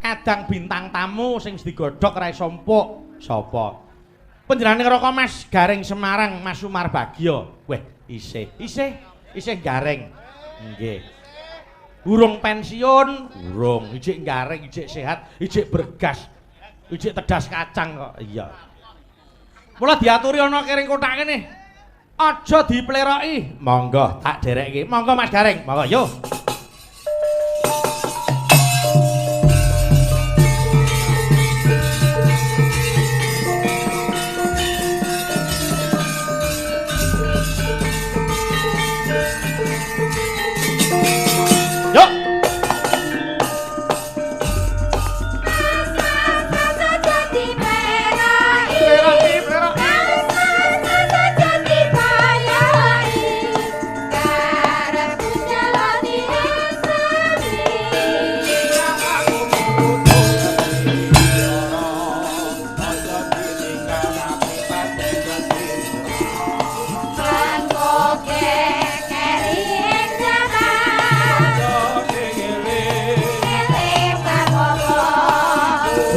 Kadang bintang tamu sing digodhog ra iso empuk. Sapa? Panjenengane ngroko Mas Gareng Semarang, Mas Sumar Bagyo. Weh, isih, isih, isih Gareng. Nggih. Urung pensiun, urung, ijik gareng, ijik sehat, ijik bergas, ijik tedas kacang kok. Iya. Mula diaturi ana kering kothak kene. Aja dipleroki. Monggo tak derekke. Monggo Mas Gareng, monggo yo.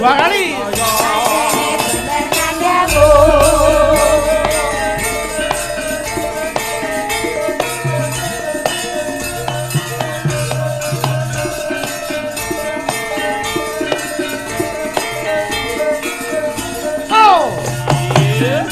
Dua kali. Oh. Yeah.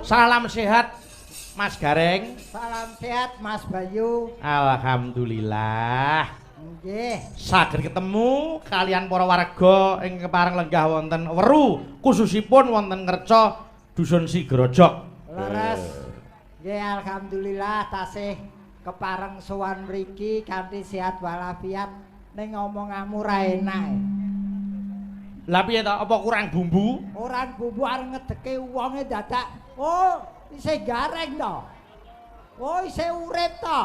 Salam sehat Mas Gareng. Salam sehat Mas Bayu. Alhamdulillah. Nggih. Saged ketemu kalian para warga ing kepareng lenggah wonten Weru, khususipun wonten Ngerca Dusun Sigrojok. Leres. Nggih, alhamdulillah tasih kepareng sowan mriki kanthi sehat walafiat. Ning omonganmu ra enak. Lah piye to? Apa kurang bumbu? Ora bumbu arep ngedeke wonge dadak. Oh, isih gareng to. Oh, isih urip to.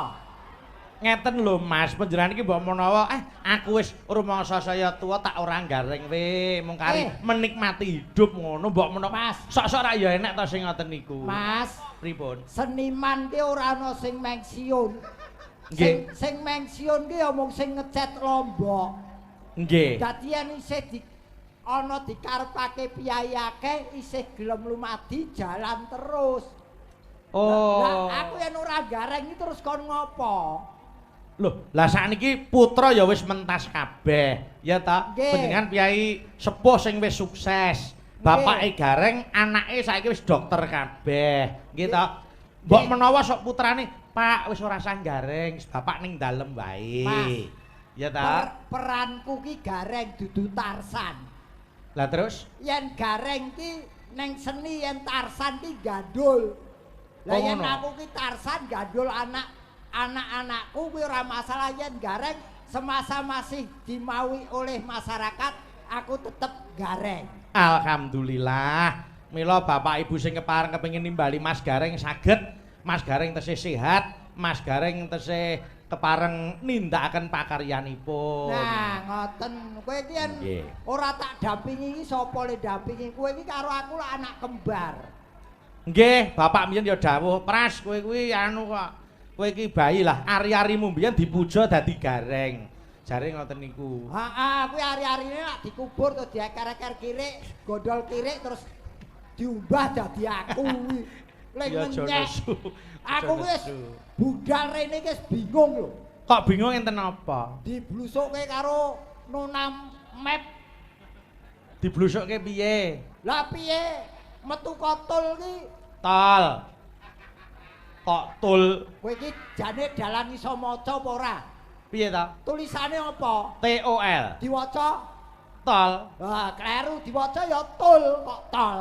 Ngeten lho Mas, panjenengan iki mbok menawa aku wis rumangsa saya tuwa tak ora gareng we, mung kari menikmati hidup ngono mbok menawa. Mas, sok-sok ra ya enek to sing ngoten niku. Mas, pripun? Seniman ki ora ana sing mensiun. Nggih. Sing mensiun ki ya mung sing ngecet lombok. Nggih. Dadi yen isih di ana dikarepake piyayi akeh isih gelem lumadi jalan terus. Oh. Lah aku yen ora gareng iki terus kon ngopo? Loh, lah sakniki putra ya wis mentas kabeh, ya ta? Panjenengan piyayi sepuh sing wis sukses. Bapake gareng, anake saiki wis dokter kabeh. Nggih ta? Mbok menawa sok putrane, Pak wis ora sah gareng, bapak ning dalem wae. Mas, ya ta? Peranku ki gareng dudu Tarsan. Lah terus yen gareng ki neng seni, yen Tarsan ki gandul. Lah yen aku ki Tarsan gandul anak-anakku kuwi ora masalah, yen gareng semasa masih dimaui oleh masyarakat aku tetep gareng. Alhamdulillah. Mila bapak ibu sing kepareng kepengin nimbali Mas Gareng saged, Mas Gareng tesih sehat, Mas Gareng tesih kepareng nindakaken pakaryanipun. Nah, ngoten. Kowe iki yen ora tak dampingi iki sapa le dampingi? Kowe iki karo aku lak anak kembar. Nggih, bapak mbiyen ya dawuh, "Pras, kowe kuwi anu kok. Kowe iki bayi lah, ari-arimu mbiyen dipuja dadi gareng." Jare ngoten niku. Heeh, kuwi ari-arine lak dikubur terus dieker-eker kirik, gondol kirik terus diumbah dadi aku kuwi. Lek ngenyek. Aku wis budal rene iki wis bingung lho. Kok bingung enten apa? Diblusukke karo Nona Map. Diblusukke piye? Lah piye? Metu kotul ki. Tol. Kok tul? Kowe iki jane dalan iso maca apa ora? Piye ta? Tulisane apa? T O L. Diwaca? Tol. Wah, kleru diwaca ya tul kok tol.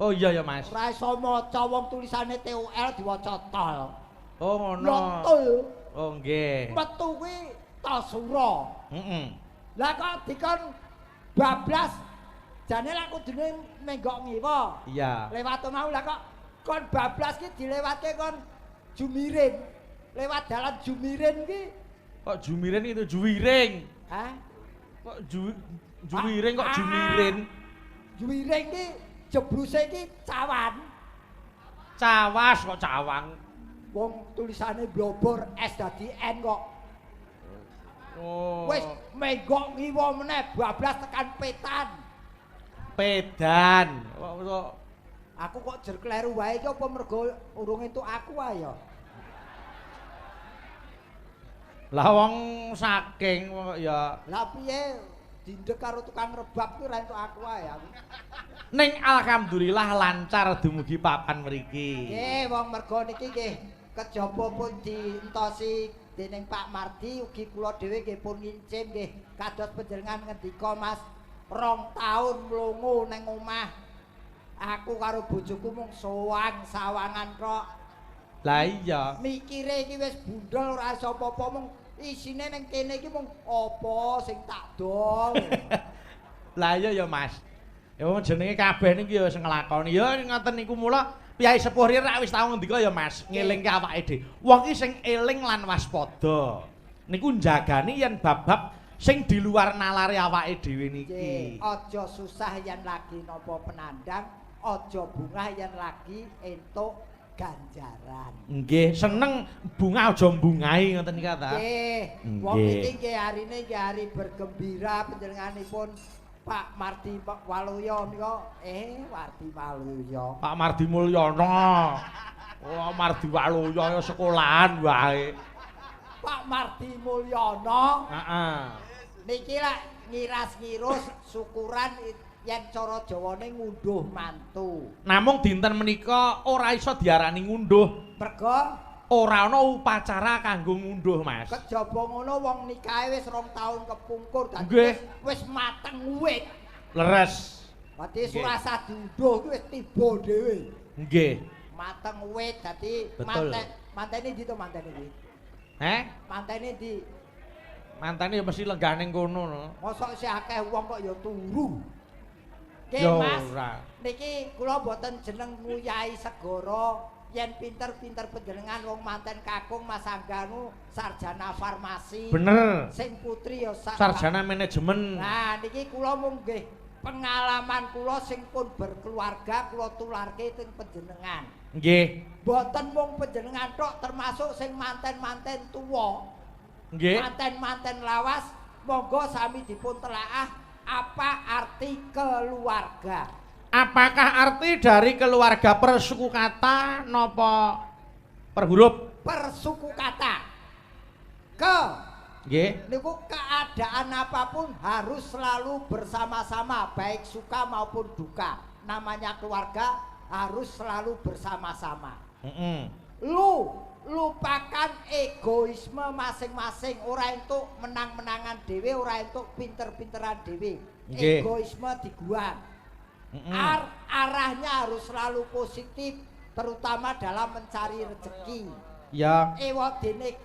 Oh iya ya, Mas. Ora iso maca wong tulisane TOL diwaca tol. Oh ngono. Ya tul. Oh nggih. Metu kuwi Tosura. Heeh. Lah kok dikon bablas jane lak kudune menggok ngiwa. Iya. Lewat mau lah kok kon bablas ki dilewatke kon Jumirin. Lewat dalan Jumirin ki. Kok Jumirin itu Juwiring. Hah? Kok Juwiring kok Jumirin? Juwiring ki jebluse ki cawan. Cawas kok cawang. Wong tulisane blobor S dadi N kok. Oh. Wis menggok ngiwa meneh bablas tekan petan. Pedan. Kok aku kok jer kleru wae iki apa mergo urung entuk aku wae ya. Lah wong saking ya. Lah piye dindek karo tukang rebab kuwi ora entuk aku wae aku. Ning alhamdulillah lancar dumugi papan mriki. Nggih, wong mergo niki nggih kejaba pun dientosi dening Pak Mardi ugi kula dhewe nggih pun ngincim nggih kados panjenengan ngendika Mas 2 taun mlungu ning omah. Aku karo bojoku mung sowan sawangan tok. Lah iya. Mikire iki wis bundel ora iso apa-apa mung isine ning kene iki mung apa sing tak dol. Lah iya ya Mas. Ya wong jenenge kabeh niki ya wis nglakoni. Ya ngoten niku mula piyai sepuh riyen rak wis tau ngendika ya Mas, ngelingke awake dhewe. Wong iki sing eling lan waspada. Niku njagani yen bab-bab sing di luar nalare awake dhewe niki. Aja susah yen lagi napa penandang, aja bungah yen lagi entuk ganjaran. Nggih, seneng bungah aja mbungahi ngoten iki ta. Nggih, wong iki nggih harine nggih hari bergembira panjenenganipun Pak Mardi Waluyo nika, Mardi Waluyo. Pak Mardi Mulyono. Oh, Mardi Waluyo ya sekolahan wae. Pak Mardi Mulyono. Heeh. Niki lak ngiras-ngirus syukuran yen cara Jawane ngunduh mantu. Namung dinten menika ora iso diarani ngunduh. Mergo ora ana upacara kanggo ngunduh, Mas. Kejaba ngono wong nikahe wis 2 taun kepungkur dadi wis mateng wit. Leres. Dadi ora usah diunduh kuwi wis tiba dhewe. Nggih. Mateng wit dadi mantene ndi to mantene kuwi? Heh? Mantene ndi? Mantene ya mesti lenggah ning kono no. Mosok isih akeh wong kok ya turu. Nggih, Mas. Niki kula mboten jeneng nguyahi segara. Yen pinter-pinter panjenengan wong manten kakung Mas Angganu sarjana farmasi. Bener. Sing putri ya sarjana manajemen. Nah niki kula mung nggih pengalaman kula sing pun berkeluarga kula tularke teng panjenengan. Nggih. Mboten mung panjenengan tok termasuk sing manten-manten tuwa. Nggih. Manten-manten lawas monggo sami dipun telaah apa arti keluarga. Apakah arti dari keluarga per suku kata napa per huruf? Per suku kata. Ke. Nggih. Niku keadaan apapun harus selalu bersama-sama, baik suka maupun duka. Namanya keluarga harus selalu bersama-sama. Lu lupakan egoisme masing-masing, ora entuk menang-menangan dhewe, ora entuk pinter-pinteran dhewe. Egoisme diguang. Arahnya harus selalu positif, terutama dalam mencari rezeki. Ya. Ewadene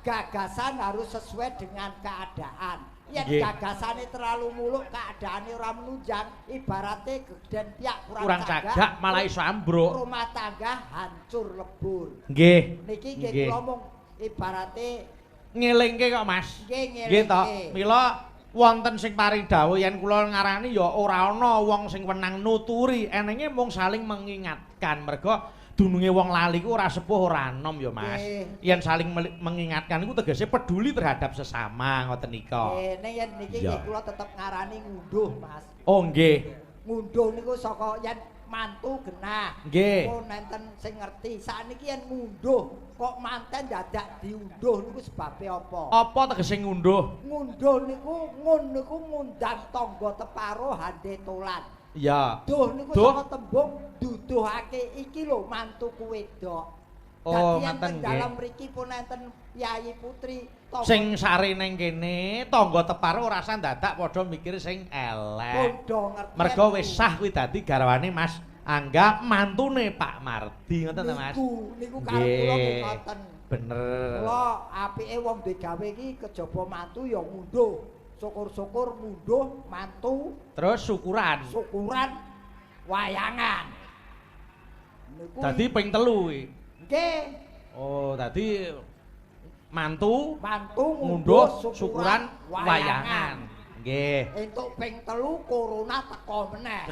gagasan harus sesuai dengan keadaan. Yen gagasane terlalu muluk, keadaane ora menunjang, ibarate geden piak kurang cagak malah iso ambruk. Rumah tangga hancur lebur. Nggih. Niki nggih kula mung ibarate ngelingke kok Mas. Nggih ngelingke. Nggih to. Mila wonten sing paring dawuh yen kula ngarani ya ora ana wong sing wenang nuturi, enenge mung saling mengingatkan. Mergo dununge wong lali ku ora sepuh ora enom ya Mas. Yen saling mengingatkan iku tegese peduli terhadap sesama ngoten nika. Nggih, ning yen niki nggih kula tetep ngarani ngunduh Mas. Oh nggih. Ngunduh niku saka yen mantu genah. Nggih. Pun enten sing ngerti. Sakniki yen ngunduh kok manten dadak diunduh niku sebabe apa? Apa tegese ngunduh? Ngunduh niku ngun niku ngundang tangga teparo hande tolan. Iya. Duh niku saka tembung duduhake iki lho mantuku wedok. Oh, Dadi ngaten enten nggih. Dalem mriki pun enten Yayi Putri tangga Sing sare ning kene, tangga teparo ora usah dadak padha mikir sing elek. Padha ngerti. Mergo wis sah kuwi dadi garwane Mas Angga, mantune Pak Mardi, ngoten ta Mas? Niku niku karep kula nggih ngoten. Bener. Kula apike wong duwe gawe iki kejaba mantu ya ngunduh. Syukur-syukur ngunduh mantu terus syukuran. Syukuran wayangan. Niku dadi ping 3 kuwi. Nggih. Oh, dadi mantu mantu ngunduh syukuran wayangan. Nggih. Entuk ping 3 corona teko meneh.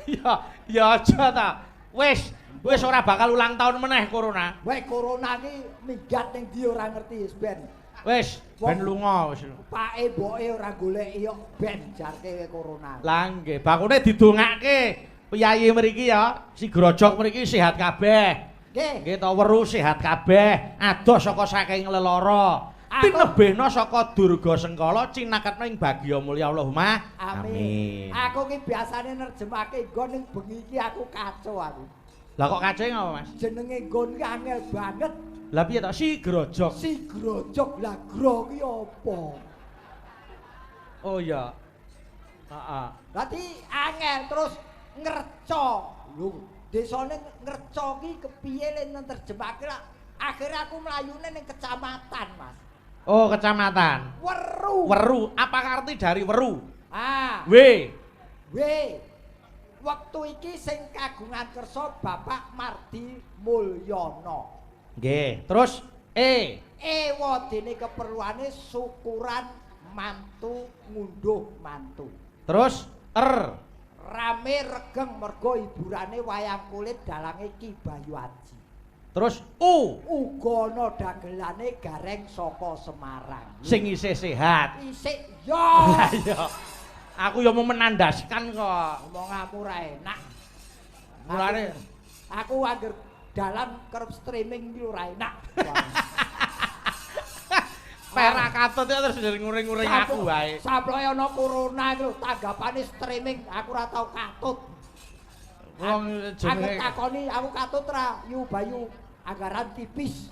Ya, ya aja ta. Wis, wis ora bakal ulang tahun meneh corona. Weh corona iki minggat ning ndi ora ngerti wis ben. Wis, ben lunga wis. Pake mboke ora goleki yo ben jarke corona. Lah nggih, bakune didongake piyayi mriki ya, si grojok mriki sehat kabeh. Nggih. Nggih ta weru sehat kabeh, adoh saka saking lelara. Tinebihna saka durga sengkala cinaketna ing bagya mulya Allahumma. Amin. Aku ki biasane nerjemake nggon ning bengi iki aku kacau aku. Lah kok kacoe ngapa, Mas? Jenenge nggon ki angel banget. Lah piye to? Si grojok. Si grojok lah gro ki apa? Oh iya. Heeh. Dadi angel terus ngerca. Lho, desane ngerca ki kepiye le nerjemake lah. Akhire aku mlayune ning kecamatan, Mas. Oh, kecamatan. Weru. Weru. Apa arti dari weru? Ah. W. W. Wektu iki sing kagungan kersa Bapak Mardi Mulyono. Nggih. Terus E. Ewadene keperluane syukuran mantu ngunduh mantu. Terus R. Rame regeng mergo hiburane wayang kulit dalange Ki Bayu Aji. Terus U. Uga ana dagelane Gareng saka Semarang. Sing isih sehat. Isih yo. Lah iya. Aku yo mau menandaskan kok. Omonganmu ora enak. Mulane aku angger dalam kerep streaming iki ora enak. Perak katut ya terus nguring-nguring aku wae. Saploe ana corona iki lho tanggapane streaming aku ora tau katut. Wong jenenge aku takoni aku katut ra yu Bayu anggaran tipis.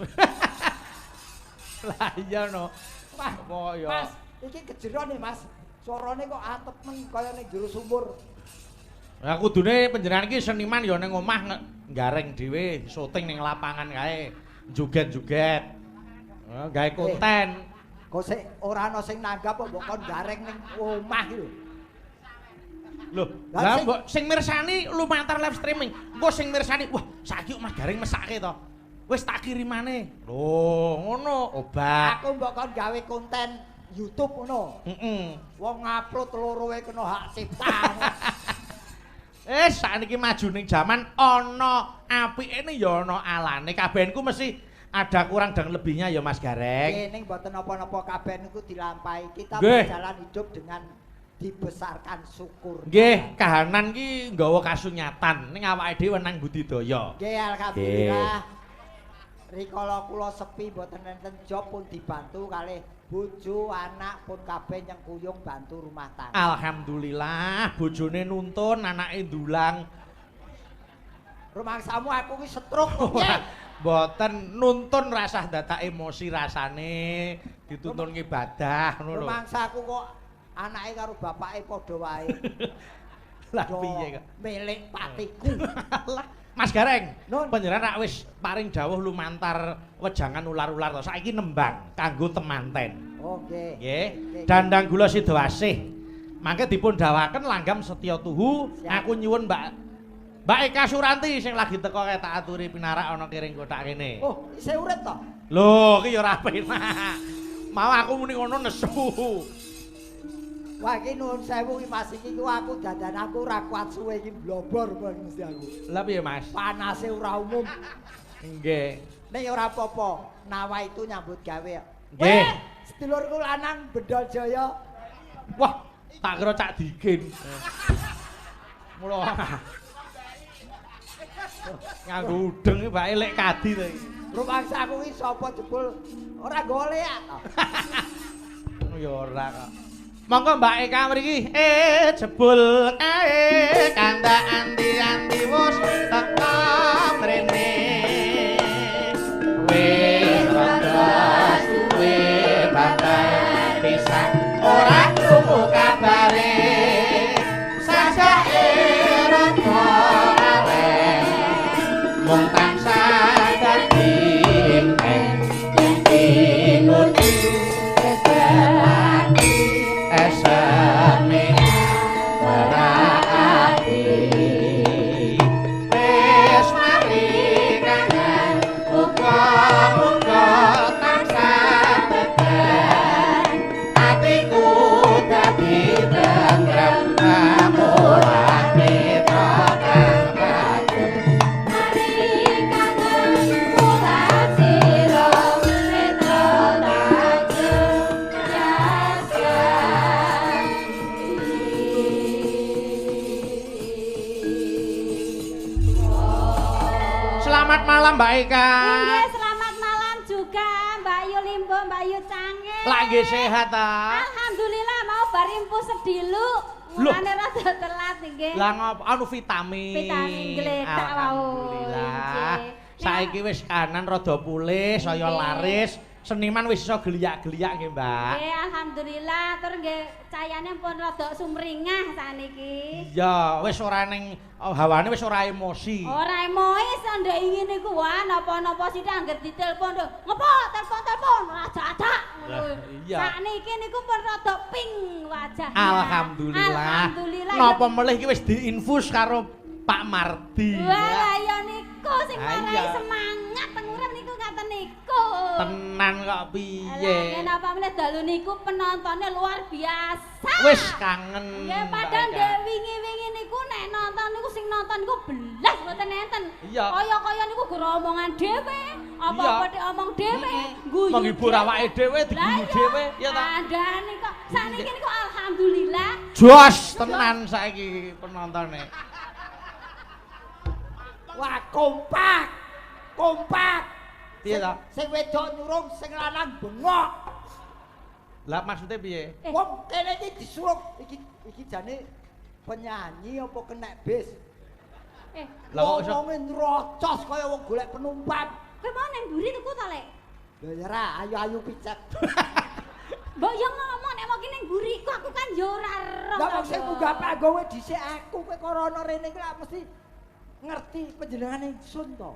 Lah iya no. Wah, apa ya? Mas, iki kejeron nih Mas. Suarane kok antep men kaya ning jero sumur. Lah kudune panjenengan iki seniman ya ning omah nggareng dhewe, syuting ning lapangan kae, joget-joget. Gawe konten. Kok sik ora ana sing nanggap kok mbok kon gareng ning omah iki lho. Lho, lah mbok sing mirsani lumantar live streaming. Engko sing mirsani, wah saiki Mas Gareng mesake to. Wis tak kirimane. Lho, ngono obat. Aku mbok kon gawe konten YouTube ngono. Heeh. Wong ngupload loro wae kena hak cipta. Sakniki maju ning jaman ana apike ya ana alane. Kabehenku mesti ada kurang dan lebihnya ya Mas Gareng. Nggih, ning mboten napa-napa kabeh niku dilampahi. Kita berjalan hidup dengan dibesarkan syukur. Nggih, kahanan ki nggawa kasunyatan ning awake dhewe wenang budidaya. Nggih, alhamdulillah. Rikala kula sepi mboten enten job pun dibantu kalih bojo, anak pun kabeh nyengkuyung bantu rumah tangga. Alhamdulillah, bojone nuntun, anake ndulang. Rumangsamu aku ki stroke piye? Mboten nuntun rasah dadak emosi rasane, dituntun ngibadah ngono lho. Rumangsaku kok anake karo bapake padha wae. Lah piye kok? Milik patiku. Lah Mas Gareng, panjenengan rak wis paring dawuh lumantar wejangan ular-ular to. Saiki nembang kanggo temanten. Oh nggih. Nggih. Dandang gula Sidoasih. Mangke dipun dawaken langgam setya tuhu. Aku nyuwun Mbak Eka Suranti sing lagi teko kae tak aturi pinarak ana kiring kothak kene. Oh, isih urip to? Lho, ki ya ora penak. Mau aku muni ngono nesu. Wah, iki nuwun sewu iki Mas, iki ku aku dandan aku ora kuat suwe iki blobor kok mesti aku. Lah piye Mas? Panase ora umum. Nggih. Nek ora apa-apa, nawa itu nyambut gawe. Nggih. Sedulurku lanang Bendol Jaya. Wah, tak kira Cak Dikin. Mula nganggo udeng iki bae lek kadi to iki. Rumangsa aku iki sapa jebul ora golek to. Ya ora kok. Monggo Mbak Eka mriki. Jebul kae kandak andi-andi wis teko mrene. mung tansah dadi impen yen tinuti ati eseme ati wis mari kangen muga-muga tansah tekan atiku dadi tentrem ora mitra kang kagem mari kangen kula sira mitra tajem yasa. Selamat malam Mbak Eka. Nggih, selamat malam juga Mbak Yu Limbo, Mbak Yu Cange. Lak nggih sehat ta? Alhamdulillah mau bar impu sedilu. Loh. Mulane rada telat nggih. Lah ngopo anu vitamin. Vitamin gletak wau. Alhamdulillah. Nggih. Saiki wis kanan rada pulih, saya Nggih. laris. Seniman wis iso geliak-geliak nggih, Mbak. Nggih, alhamdulillah tur nggih cayane pun rada sumringah saniki. Iya, wis ora ning hawane wis ora emosi. Ora emois ndek ingin niku wah napa-napa sithik angger ditelepon nduk. Ngopo telepon-telepon ajak-ajak ngono. Lah, iya. Sakniki niku pun rada pink wajahnya. Alhamdulillah. Alhamdulillah. Napa melih iki wis diinfus karo Pak Mardi. Wah, lah ya niku sing Ah, marai iya. semangat teng urip niku ngaten niku. Tenan kok piye? Lah napa meneh dalu niku penontonnya luar biasa. Wis kangen. Ya Mbak padahal Eka. ndek wingi-wingi niku nek nonton niku sing nonton niku belas mboten enten. Iya. Kaya-kaya niku gur omongan dhewe, apa-apa diomong dhewe, guyu. Menghibur awake dhewe, diguyu Lah iya, dhewe, ya ta? Kandhane kok. Sakniki niku alhamdulillah. Jos tenan saiki penontone. Wah, kompak. Kompak. Piye ta? Sing wedok nyurung, sing lanang bengok. Lah maksudnya piye? Eh. Wong kene iki disurung iki iki jane penyanyi apa kenek bis? Eh, Lah kok iso Wonge nrocos kaya wong golek penumpang. kowe mau nang mburi tuku ta, Lek? Lha ya ra, ayu-ayu picek. Mbok yo ngomong nek mau ki ning mburiku aku kan yo ora roh. Lah ta, wong sing Mbok. munggah panggung dhisik aku kowe korona rene iki lak mesti ngerti panjenengan ingsun to.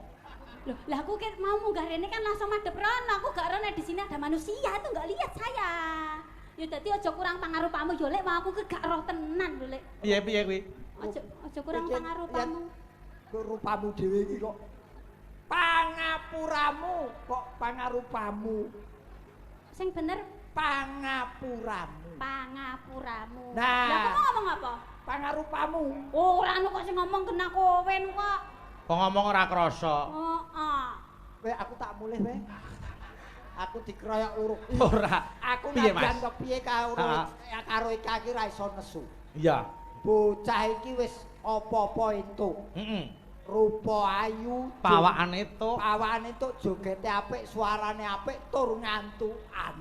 Loh, lah aku kan mau munggah rene kan langsung madhep rono. Aku gak rono di sini ada manusia itu gak lihat saya. Ya dadi aja kurang pangarupamu yo Lek, wong aku ki gak roh tenan lho Lek. Piye piye kuwi? Aja aja kurang Iki pangarupamu. Kok rupamu dhewe iki kok pangapuramu kok pangarupamu Sing bener pangapuramu. pangapuramu. Nah. Lah aku mau ngomong apa? Pangarupamu. Oh, ora anu kok sing ngomong kena kowe nu kok. Kok ngomong ora krasa. Heeh. Weh aku tak mulih weh. Aku dikeroyok loro. Ora. Aku Piye, najan Mas? kepiye karo Ha. karo Eka iki ra iso nesu. Iya. Bocah iki wis apa-apa entuk. Heeh. Rupa ayu, Pawakane entuk. Pawakane entuk, jogete apik, suarane apik, tur ngantukan.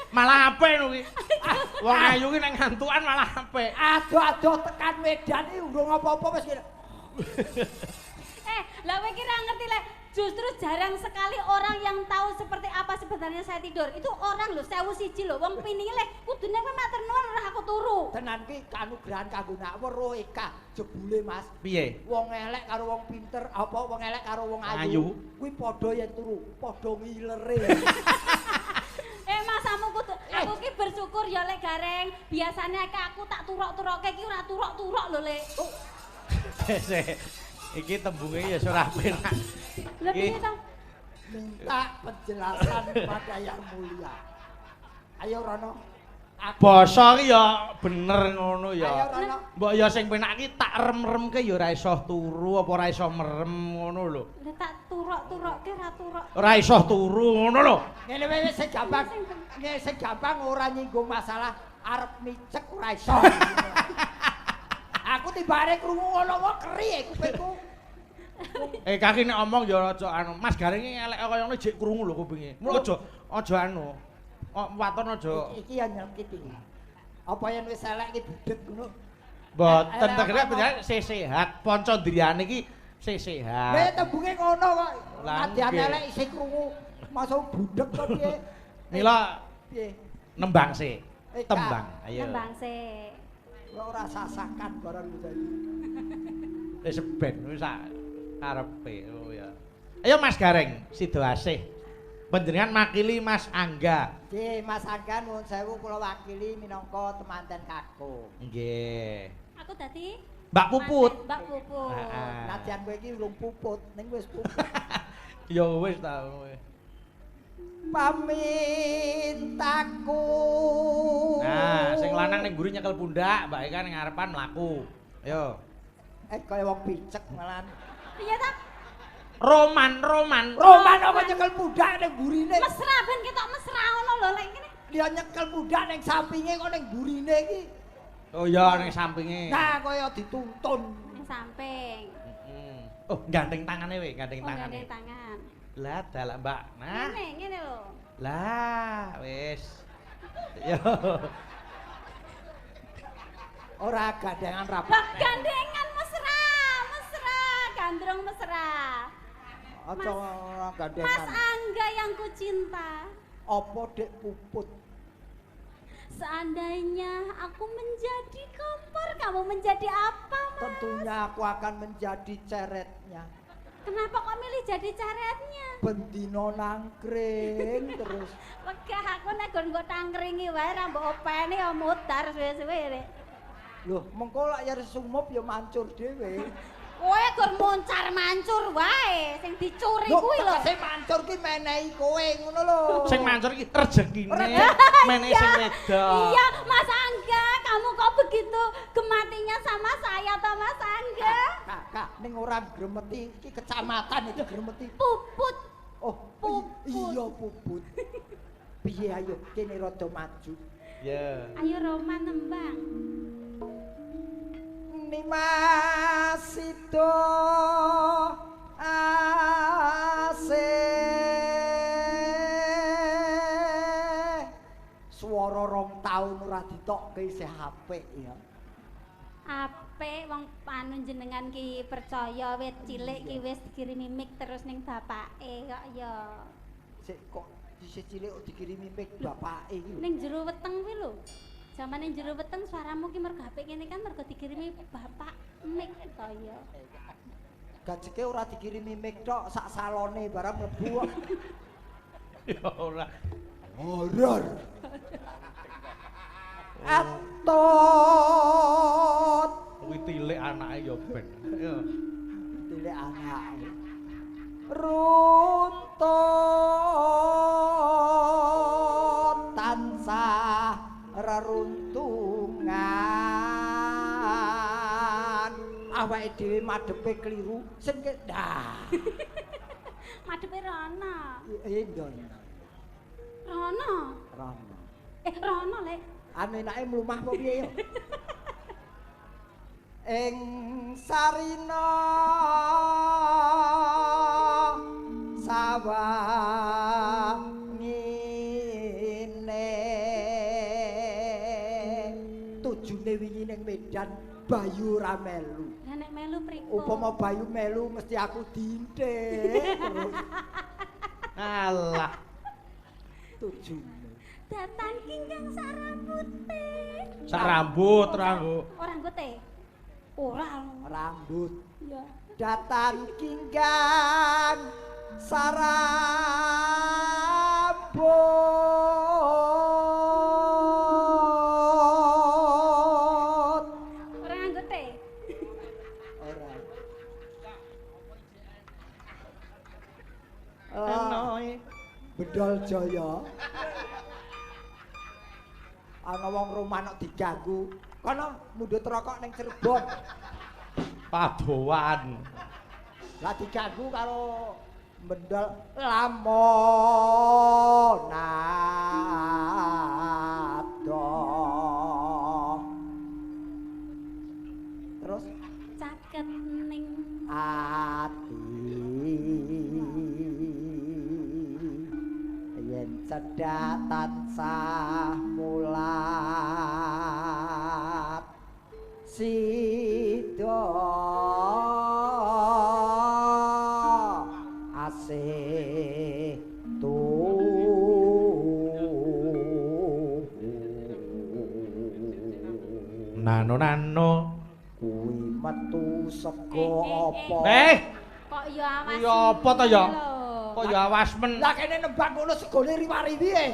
Malah apik no kuwi. Wong ayu ki nek ngantukan malah apik. Adoh-adoh tekan Medan iki urung apa-apa wis ngene. Lah kowe ki ra ngerti Lek. Justru jarang sekali orang yang tahu seperti apa sebenarnya saya tidur. Itu orang lho 1001 lho, wong pininge Lek, kudune kowe matur nuwun ora aku turu. Tenan ki kanugrahan kanggo nak weruh Eka jebule Mas. Piye? Wong elek karo wong pinter, apa wong elek karo wong Ayu. ayu, kuwi padha yen turu, padha ngilere. Masamu kudu aku ki bersyukur ya Lek Gareng. Biasanya ki aku tak turok-turoke ki ora turok-turok lho Lek. Oh, Sik. Iki tembunge ya ora penak. Lah piye ta? Minta penjelasan pada yang mulia. Ayo Rono. Aku Basa ki ya bener ngono Ayo ya. Rono. Mbok ya sing penak ki tak rem-remke ya ora iso turu apa ora iso merem ngono lho. Lah tak turok-turoke ora turok. Ora iso turu ngono lho. Ngene wae sing gampang. Ngene sing gampang ora nyinggung masalah arep micek ora iso. Aku tibane krungu ngono wae keri kupingku. Kaki nek omong ya aja anu. Mas Gareng iki elek kaya ngono jek krungu lho kupinge. Mula aja aja anu. Waton aja. Iki ya nyelkit iki. Apa yen wis elek iki budheg ngono? Mboten tegere panjenengan sih sehat. Pancandriyane iki sih sehat. Lha tembunge ngono kok. Lah, Nadyan nggih. elek isih krungu. Masuk budheg kok piye? Mila Piye? nembang sih. Kak. Tembang. Ayo. Nembang sik. Kok ora sasakan barang bocah iki. Wis ben wis sak karepe. Oh ya. Ayo Mas Gareng, sida asih. Panjenengan makili Mas Angga. Nggih, Mas Angga nuwun sewu kula wakili minangka temanten kakung. Nggih. Aku dadi Mbak Puput. Mbak Puput. Heeh. Nadyan kowe iki urung puput, ning wis puput. Ya wis ta kowe. Pamintaku. Nah, sing lanang ning mburi nyekel pundak, Mbak Eka ning ngarepan mlaku. Ayo. Kaya wong picek malahan. Piye ta? Roman, Roman. Roman kok nyekel pundak ning burine. Mesra ben ketok mesra ngono lho lek ngene. Dia nyekel pundak ning sampinge kok ning burine iki. Oh iya ning sampinge. Nah, kaya dituntun ning samping. Heeh. Oh, gandeng tangane we, gandeng tangane. Gandeng tangan. Lah, dalah Mbak. Nah. Ngene, ngene lho. Lah, wis. Yo. Ora gandengan rapat. Lah, gandengan mesra, mesra, gandrung mesra. Aja gandengan. Mas Angga yang ku cinta. Apa Dek Puput? Seandainya aku menjadi kompor, kamu menjadi apa, Mas? Tentunya aku akan menjadi ceretnya. Kenapa kok milih jadi ceretnya? Bendino nangkring terus. Wegah aku nek gon mbok tangkringi wae ra mbok openi ya mutar suwe-suwe rek. Loh, mengko lak yen sumup ya mancur dhewe. Kowe gur moncar mancur wae, sing dicuri kuwi lho. Sing mancur ki menehi kowe ngono lho. Sing mancur ki rezekine, menehi sing wedok. Iya, Mas Angga, kamu kok begitu gematinya sama saya toh Mas Angga? Kak, Kak, ning ora gremeti iki kecamatan iki gremeti. Puput. Oh, Puput. Iya, Puput. Piye ayo kene rada maju. Iya. Ayo Roman nembang. Nimas sida asih. Swara 2 taun ora ditokke isih apik ya. Apik wong anu jenengan ki percaya wit cilik ki wis dikirimi mic terus ning bapake kok ya. Sik kok isih cilik kok dikirimi mic bapake iki lho. Ning jero weteng kuwi lho. Jamane jero weteng suaramu ki mergo apik ngene kan mergo dikirimi bapak mic to ya. Gajeke ora dikirimi mic tok, sak salone barang mlebu kok. Ya ora. Horor. Atut. Kuwi tilik anake ya ben. Ya. Tilik anake. Runtut tansah reruntungan. Awake dhewe madhepe kliru sing dah. Madhepe rono. Iya, ndon. Rono. Rono. Rono lek. Anu enake mlumah apa piye ya? Ing sarina sawah ngene tujune wingi ning Medan Bayu ora melu. Lah nek melu pripun? Upama Bayu melu mesti aku dintik terus. Alah. Tujune. Datan kingkang sak rambute. Sak rambut ora nggo. Ora nggo teh. Ora rambut. Iya. Datan kingkang sarambut. Ora nganggo teh. Ora. Enoe Bedol Jaya. Ana wong rumah nek diganggu, kono mundhut rokok ning Cirebon. Padowan. Lah diganggu karo mendol lamun ado. Terus caket ning ati yen cedhak tansah mulat sida asih tu nano nano Kuwi metu sego apa? Kok ya awas. Ya apa to ya? Kok ya awas men. Lah kene nembang ngono segone riwariwi e.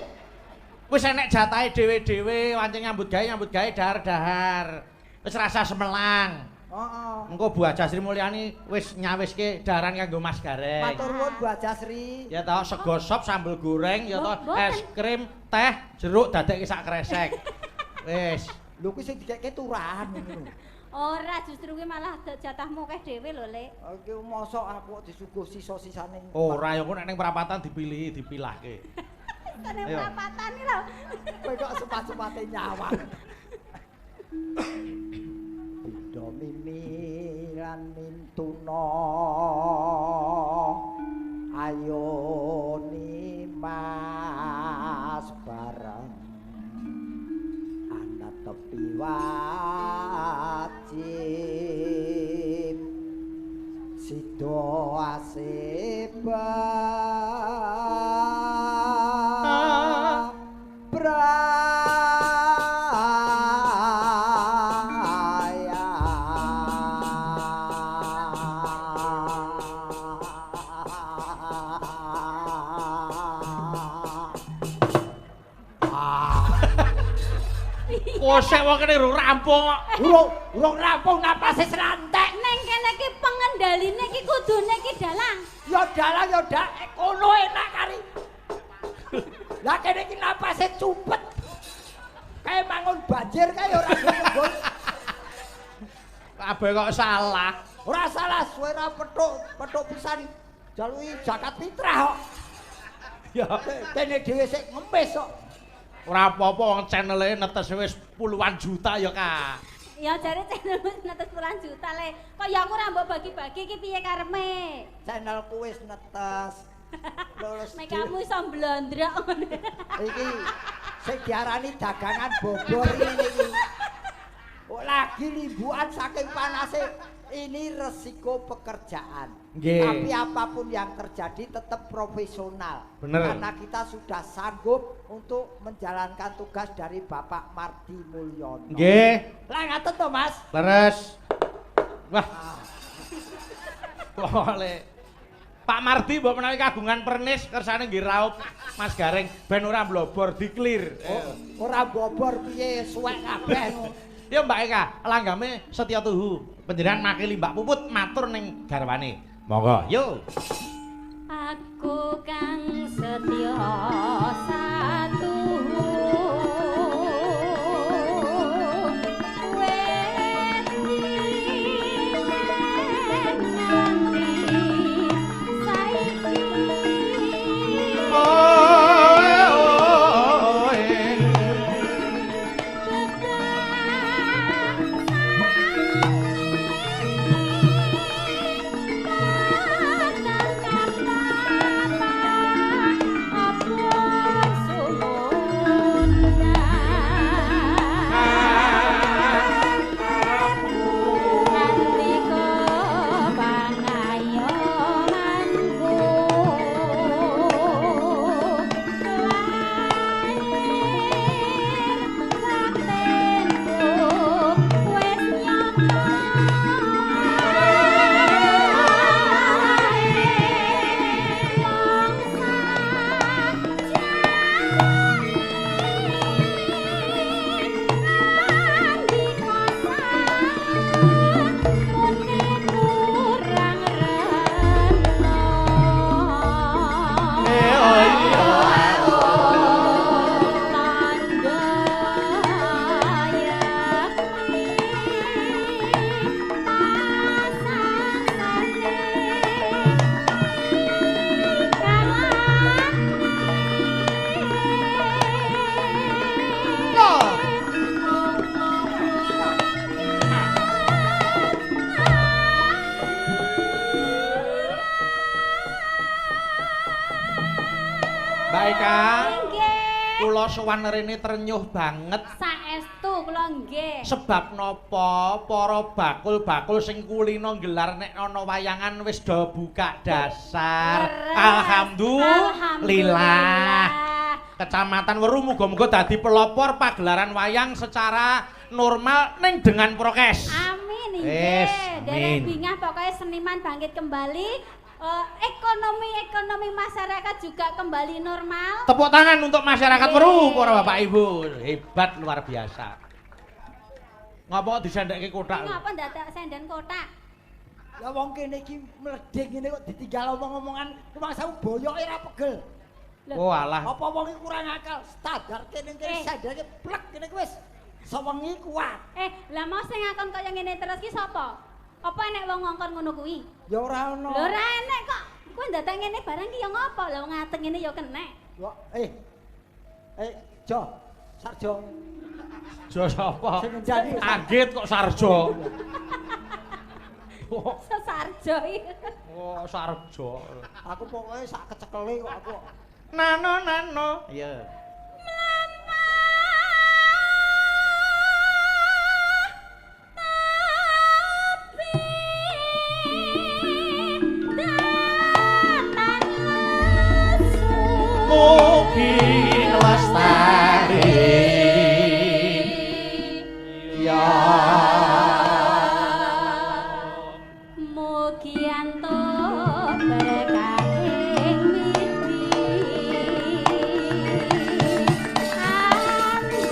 Wis enek jatahe dhewe-dhewe, wancing nyambut gawe dahar-dahar. Wis rasa semelang. Heeh. Engko Bu Haja Sri Mulyani wis nyawiske daharan kanggo Mas Gareng. Matur nuwun Bu Haja Sri. Ya toh, sego sop, sambel goreng, ya toh, es krim, teh, jeruk dadekke sak kresek. Wis. Lho kuwi sing dikekke turahan ngono. Ora, justru kuwi malah jatahmu akeh dhewe lho, Lek. Iki mosok aku kok disuguh sisa-sisane. Ora, ya kok nek ning perapatan dipilih, dipilahke. Ning perapatan iki lho. Kowe kok sepat-sepate nyawang. Bida mimi lan mintuna ayo nimas bareng ana tepi wajib sida aseba Kosek wong kene urung rampung kok. Urung rampung napase serantek. Neng kene iki pengendaline iki kudune iki dalang. Ya dalang ya dak kono enak kari. Lah kene iki napase cupet. Kae mangun banjir kae ora gelem. Kabeh kok salah. Ora salah, suwe ora petuk pisan jaluki zakat fitrah kok. Ya kene dhewe sik ngemis kok. Ora apa-apa wong channel-e netes wis puluhan juta ya, Kak. Ya jare channel wis netes puluhan juta le. Kok ya aku ora mbok bagi-bagi iki piye karepe? Channelku wis netes. Lulus. Nek kamu iso mblondrok ngono. Iki sing diarani dagangan bobor ngene iki. Kok lagi limbukan saking panase. Ini resiko pekerjaan. Nggih. Tapi apapun yang terjadi tetap profesional. Bener. Karena kita sudah sanggup untuk menjalankan tugas dari Bapak Mardi Mulyono. Nggih. Lah ngaten to, Mas? Leres. Wah. Boleh. Pak Mardi mbok menawi kagungan pernis kersane nggih raup Mas Gareng ben ora mblobor diklir. Oh, ora mbobor piye suwek kabeh. Ya Mbak Eka, langgame setya tuhu. Panjenengan makili Mbak Puput matur ning garwane. Monggo, yo. Aku kang setya satuhu wedi nganti saiki. Kula sowan rene trenyuh banget. Saestu kula nggih. Sebab napa para bakul-bakul sing kulino nggelar nek ana wayangan wis do buka dasar. Alhamdulillah. Kecamatan Weru muga-muga dadi pelopor pagelaran wayang secara normal ning dengan prokes. Amin. Amin. Wis, Nggih, derek amin. bingah pokoknya seniman bangkit kembali. Ekonomi masyarakat juga kembali normal. Tepuk tangan untuk masyarakat Nggih. Weru para bapak ibu. Hebat luar biasa. Ngapa kok disendekke kotak? Ngapa ndadak senden kotak? Lah wong kene iki mleding ngene kok ditinggal omong-omongan rumangsamu boyoke ra pegel. Lho. Oh alah. Apa wong iki kurang akal? Standar kene kene Eh. sandane plek kene iki wis sewengi kuat. Lah mau sing ngakon kaya ngene terus ki sapa? Apa enek wong ngongkon ngono kuwi? Ya ora ono. Lho ora enek kok. Kowe ndadak ngene barang ki ya ngopo? Lah wong ngateng ngene ya kenek. Wah, Jo, Sarjo. Jo sapa? Sing ngenjani. Kaget kok Sarjo. Oh, Sarjo iki. oh Sarjo. Aku pokoknya sak kecekele kok aku. Nano nano. Iya. Mugi lestari. Ya. Mugi antuk berkah ing widi. Andi tansah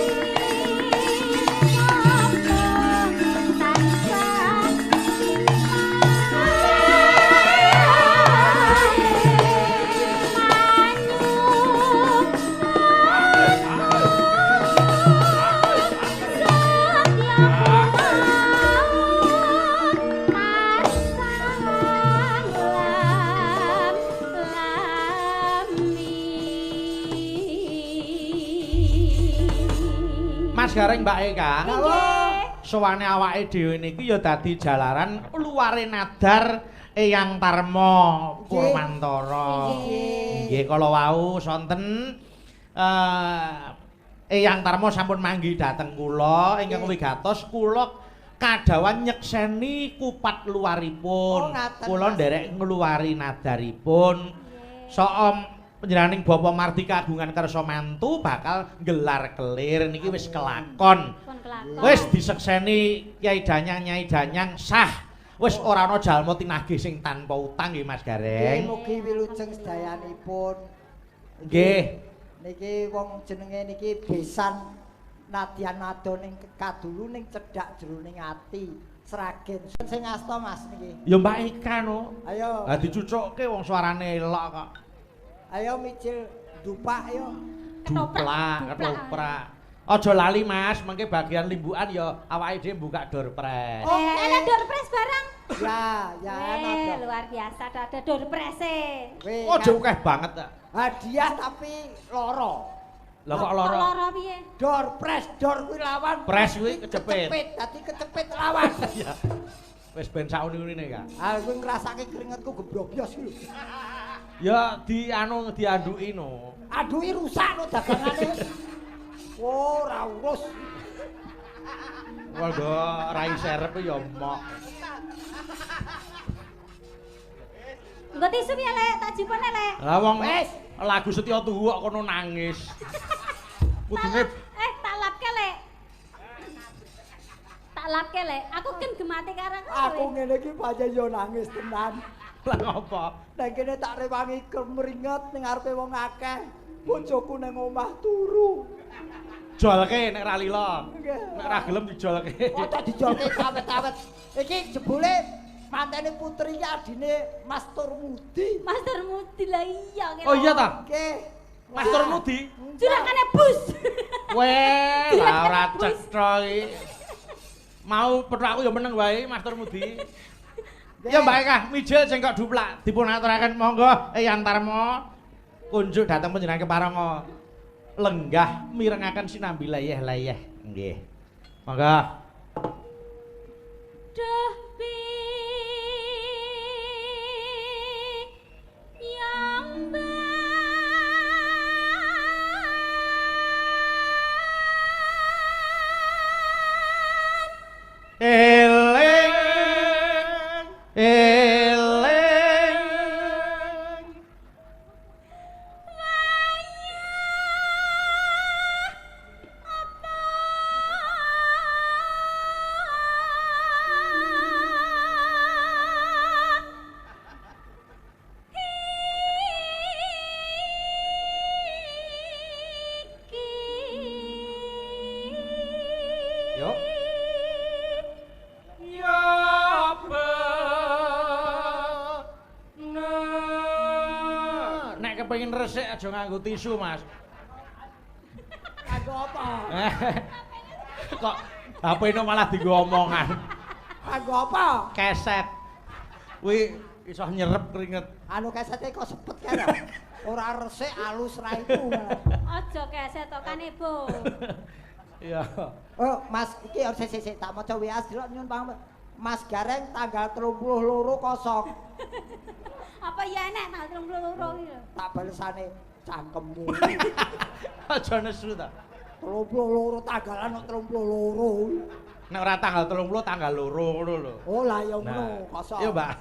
Mas Gareng Mbak Eka. Nggih. Sowane awake dhewe niki ya dadi jalaran luware nadar Eyang Tarma Purwantara. Nggih, kala wau sonten Eyang Tarma sampun manggi dhateng kula ingkang wigatos kula kadhawan nyekseni kupat luwaripun. Oh, ngaten, Kula Mas. nderek ngluwari nadaripun. Sok panjenenganing Bapak Mardi kagungan kersa mantu bakal nggelar kelir niki wis kelakon. Pun kelakon. Wis disekseni Kyai Danyang Nyai Danyang sah. Wis ora ana jalma tinagih sing tanpa utang nggih Mas Nggih, Gareng. mugi wilujeng sedayanipun. Nggih. Niki wong jenenge niki besan nadyan nado ning kadulu ning cedhak jroning ati. Sragen sing asta Mas niki. Ya Mbak Eka no. Ayo. Lah dicucukke wong suarane elok kok. Ayo micil dupak ayo. Duplak, ketoprak. Aja lali Mas, mengke bagian limbukan ya awake dhewe buka door prize. Oh. Ana door prize barang. Ya, ya ana. Luar biasa ada door prize. Weh, Aja akeh banget ta. Hadiah tapi loro. Lah kok lara? Loro piye? Door press, door kuwi lawan. Press kuwi kecepit. Kecepit, dadi kecepit lawan. Iya. Wis ben sauni-unine Kak. Ah, kuwi ngrasake keringetku gebrobyos kuwi lho. Ya di anu dianduki no. Aduh, rusak no dagangane. Oh, ora urus. Wah, nggo rai serep ya mok. Nggo tisu piye, Lek? Tak jupone, Lek. Lah wong Wes. lagu Setya Tuhu kok kono nangis. Kudune Tak lapke, Lek. Tak lapke, Lek. Aku kan gemate karo kowe. Aku ngene iki pancen yo nangis tenan. lah ngopo? Nang kene tak rewangi kemringet ning ngarepe wong akeh. Bojoku nang omah turu. Jolke nek ra lila. Nggih. Nek ra gelem dijolke. Kok tak dijolke awet-awet. Iki jebule mantene putri iki adine Mas Turmudi. Mas Turmudi lah iya kene. Oh iya ta? Nggih. Mas Turmudi. Juragane bus. Weh, lah ora Juragane bus. cetha iki. Mau petuk aku ya meneng wae Mas Turmudi. Ya Mbak Eka, mijil sing kok duplak dipun aturaken monggo Eyang Tarma kunjuk dhateng panjenengan keparanga lenggah mirengaken sinambi leyeh-leyeh. Nggih. Monggo. Duh yang Eling eling kepengin resik aja nganggo tisu, Mas. Nganggo apa? Kok HP-ne malah dienggo omongan. Nganggo apa? Keset. Kuwi iso nyerep keringet. Anu kesete kok sepet kae lho. Ora resik alus ra iku. Aja keset to kanebo. Iya. Oh, Mas iki sik tak maca WA delok nyuwun pamit. Mas Gareng tanggal 32 kosong. Apa ya enek tanggal 32 iki lho. Tak balesane cangkemmu. Aja nesu ta. 32 tanggalan kok 32. Nek ora tanggal 30 tanggal 2 ngono lho. Oh lah ya ngono kosong. Iya, Mbak.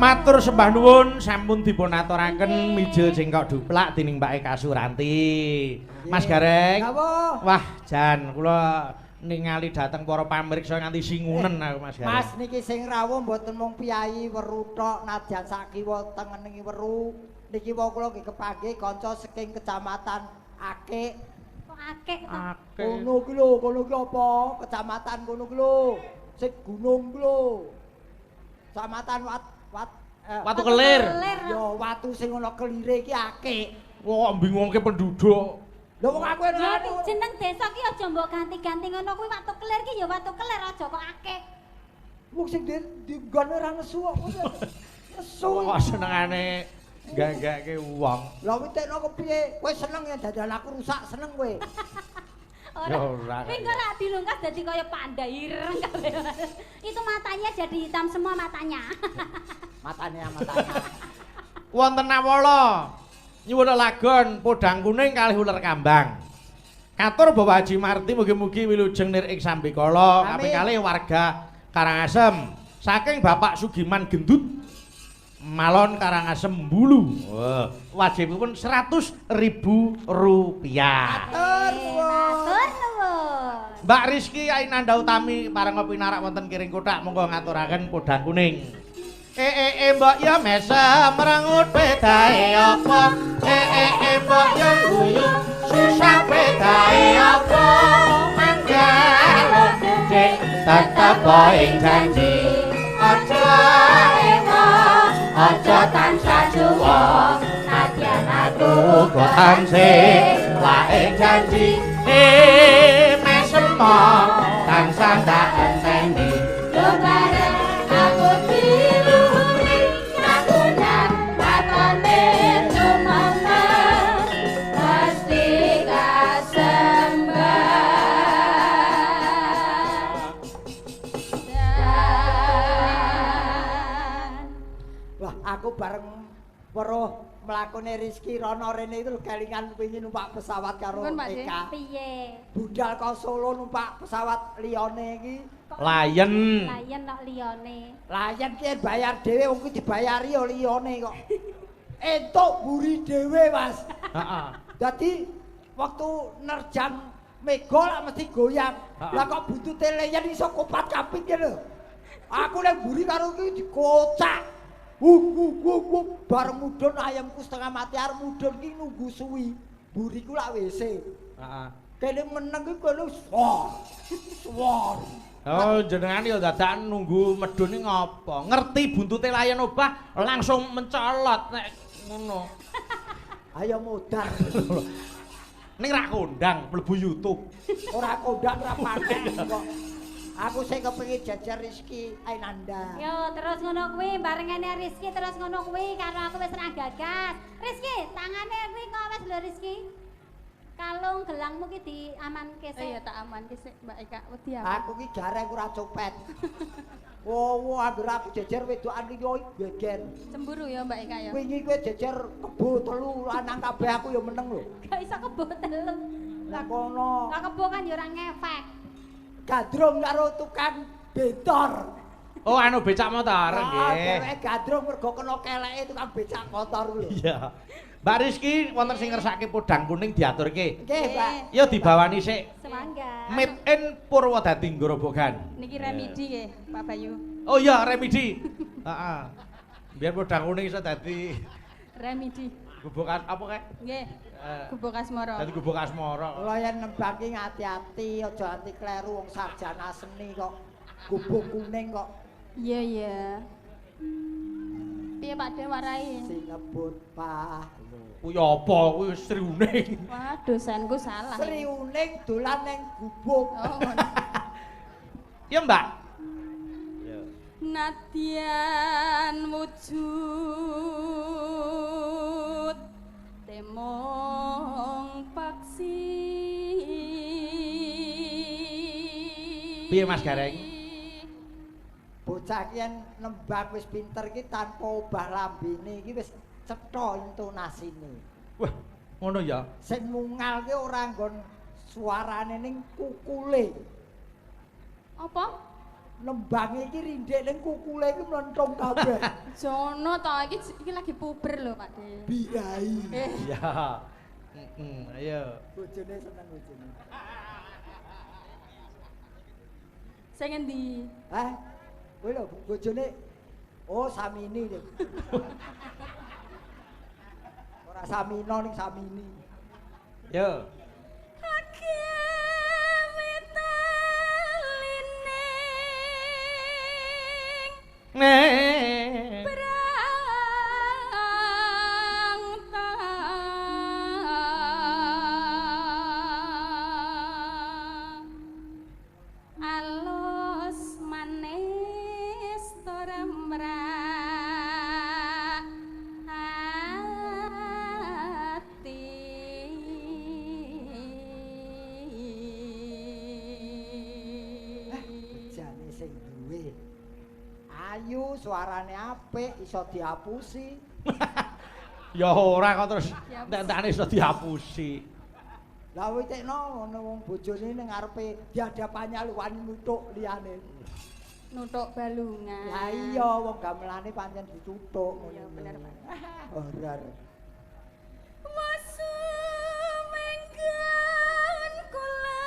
Matur sembah nuwun sampun dipun aturaken mijil cengkok duplak dening Mbak Eka Suranti. Mas Gareng. Wah, jan kula ningali dateng para pamirsa nganti singunen aku Mas Gareng. Mas niki sing rawuh mboten mung piyayi weru tok nadyan sak kiwa tengen niki weru. Niki wau kula nggih kepanggih kanca saking kecamatan Akik. Kok Akik to? Kono ki lho, kono ki apa? Kecamatan kono ki lho. Sing gunung ki lho. Kecamatan Watu Kelir. Ya watu sing ana kelire iki akeh. Wah, kok bingungke penduduk. Lho wong aku anu jeneng desa ki aja mbok ganti-ganti ngono kuwi Watu Kelir ki ya Watu Kelir aja kok akeh. Wong sing di nggone ora nesu kok. Nesu. Kok senengane gagake wong. Lah witekno kepiye? Kowe seneng yen dadan aku rusak seneng kowe. Ora. Kowe kok ora dilungkas dadi kaya panda ireng kabeh. Itu matanya jadi hitam semua matanya. Matanya matanya. Wonten Nawala nyuwun lagon podang kuning kalih uler kambang. Katur Bapak Haji Marti mugi-mugi wilujeng nir ing sambikala kaping kalih warga Karangasem saking Bapak Sugiman Gendut Malon Karangasem Bulu. Wajibipun Rp100.000. Matur nuwun. Mbak Rizky Ainanda Utami pareng pinarak wonten Kiring Kothak monggo ngaturaken podang kuning. Mbok ya mesem merengut pedae apa? Mbok ya guyu susah pedae apa? Mangga kucing tetep ing janji. Aja ewah, aja tansah juwa, nadyan aku uga tansih wae janji. Mesem tansah tak enteni. Yo bareng Aku bareng weruh mlakune Rizky rono rene itu kelingan wingi numpak pesawat karo Eka. Piye? Budal ka Solo numpak pesawat liyane iki. Lion. Lion kok liyane. Lion ki bayar dhewe wong kuwi dibayari ya liyane kok. Entuk mburi dhewe, Mas. Heeh. Dadi waktu nerjang mega lak mesti goyang. Lah kok buntute Lion iso kopat kapit ki lho. Aku nek mburi karo iki dikocak. Wuk wuk wuk wuk bareng mudhun ayamku setengah mati arep mudhun ki nunggu suwi. Mburiku lak WC. Heeh. Kene meneng ki kono swar. Swar. Oh, jenengan ya dadak nunggu medhun iki ngopo? Ngerti buntute layan obah langsung mencolot nek ngono. Ayo modar. Ning rak kondang mlebu YouTube. Ora kondang ora pakai kok. Aku sing kepengin jejer Rizky Ainanda. Yo terus ngono kuwi barengane Rizky terus ngono kuwi karo aku wis ra gagas. Rizky, tangane kuwi kok wis lho Rizky. Kalung gelangmu ki diamanke sik. Iya tak amanke sik Mbak Eka wedi aku. Aku ki gareng ora copet. Wo anggere aku jejer wedokan liya geger. Cemburu ya Mbak Eka ya. Wingi kowe jejer kebo telu lanang kabeh aku ya meneng lho. Gak iso kebo telu. Lah kono. Lah kebo kan ya ora ngefek. Gandrung karo tukang bentor. Oh anu becak motor nggih. Dheweke gandrung mergo kena keleke tukang becak motor lho. Iya. Mbak Rizky wonten sing ngersake podang kuning diaturke. Nggih, Mbak. Ya dibawani sik. Semangga. Made in Purwodadi Grobogan. Niki remedi nggih, Pak Bayu. Oh iya, remedi. Heeh. Biar podang kuning iso dadi remedi. Gubuk apa kae? Nggih. Gubuk Asmara. Dadi Gubuk Asmara. Kula yen nembang ki ati-ati aja anti kleru wong sarjana seni kok. Gubuk kuning kok. Iya, iya. Piye Pak De warai? Sinebut Pak. Kuwi apa kuwi Sri Uning. Wah, dosenku salah. Sri Uning dolan ning gubuk. Oh, ngono. Ya, Mbak. Ya. Nadyan wujud temong paksi. Piye Mas Gareng? Bocah ki yen nembang wis pinter ki tanpa obah lambene iki wis cetha intonasine. Wah, ngono ya. Sing mungal ki ora nggon suarane ning kukule. Apa? Nembang iki rindhik ning kukule iki mlentung kabeh. Jono to iki lagi puber lho Pak De. Birai. Iya. Heeh, ayo. Bojone seneng bojone. Sing endi? Hah? Kowe lho bojone oh Samini lho. Ora Samino ning Samini. Yo. Nek brang ta alus manis toremrak ati. Bejane sing duwe ayu, suarane apik, iso diapusi. Ya ora kok terus entek-entekane iso diapusi. Lah witekno ngono wong bojone ning ngarepe diadapane wani nuthuk liyane. Nuthuk balungan. Lah iya wong gamelane pancen dituthuk ngono. Iya bener Pak. Horor. Wasumenggan kula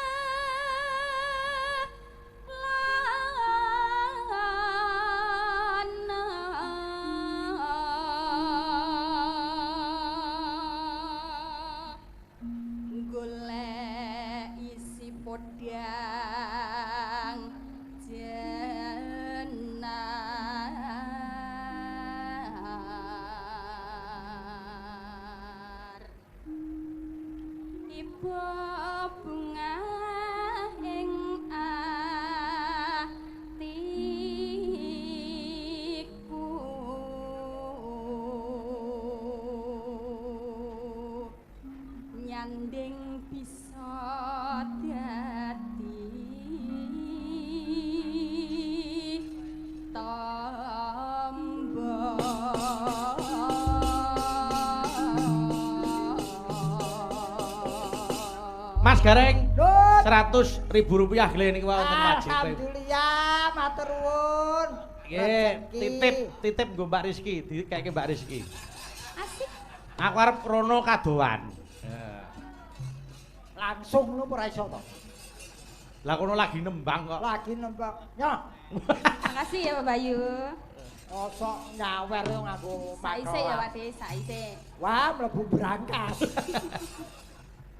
golek isi podang jenar ibu bunga ing atiku nyanding bisa dadi tombo. Mas Gareng 100.000 rupiah gle niki wonten wajib. Alhamdulillah, matur nuwun. Nggih, titip nggo Mbak Rizky, dikeke Mbak Rizky. Asik. Aku arep rono kadoan. Langsung lho ora iso to. Lah kono lagi nembang kok. Lagi nembang. Nyoh. Makasih ya Pak Bayu. Osok nyawer yo nganggo saise ya Pak De, saise. Wah, mlebu brankas.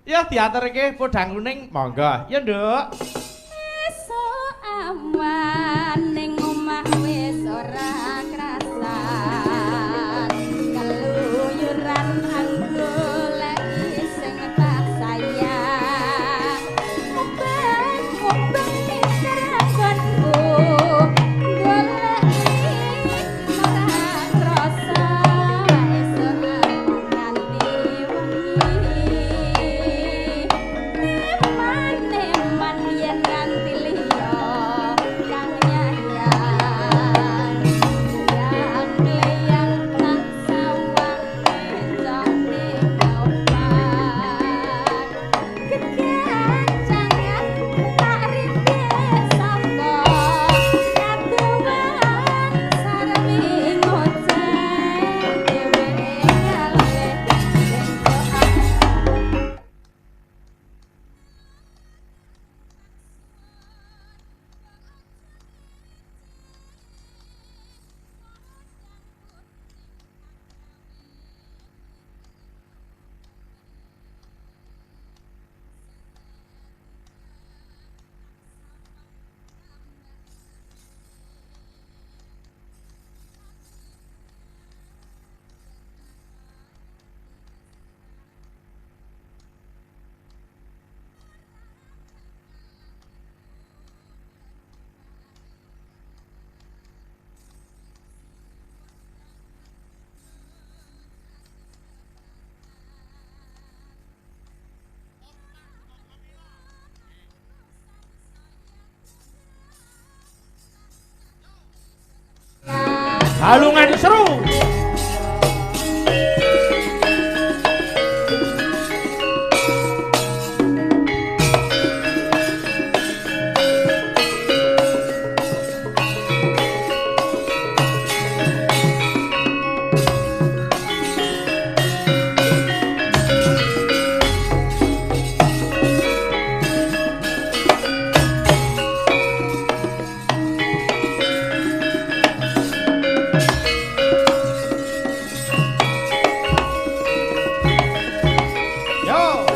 Ya diaturke podang kuning, monggo. Ya, Nduk. Esuk awan ning omah wis ora krasan. Keluyuran anggoleki sing tak sayang. Mubeng-mubeng ning nggonku. Goleki ora krasa esuk awan nganti wengi. Neman-neman yen nganti liya kang nyayang. Leyang tak sawang kencane opan. Kegancangan tak rintik saka kaduwan sarwi ngoceh dhewe ngalih bencokan. Balungan seru. Yo.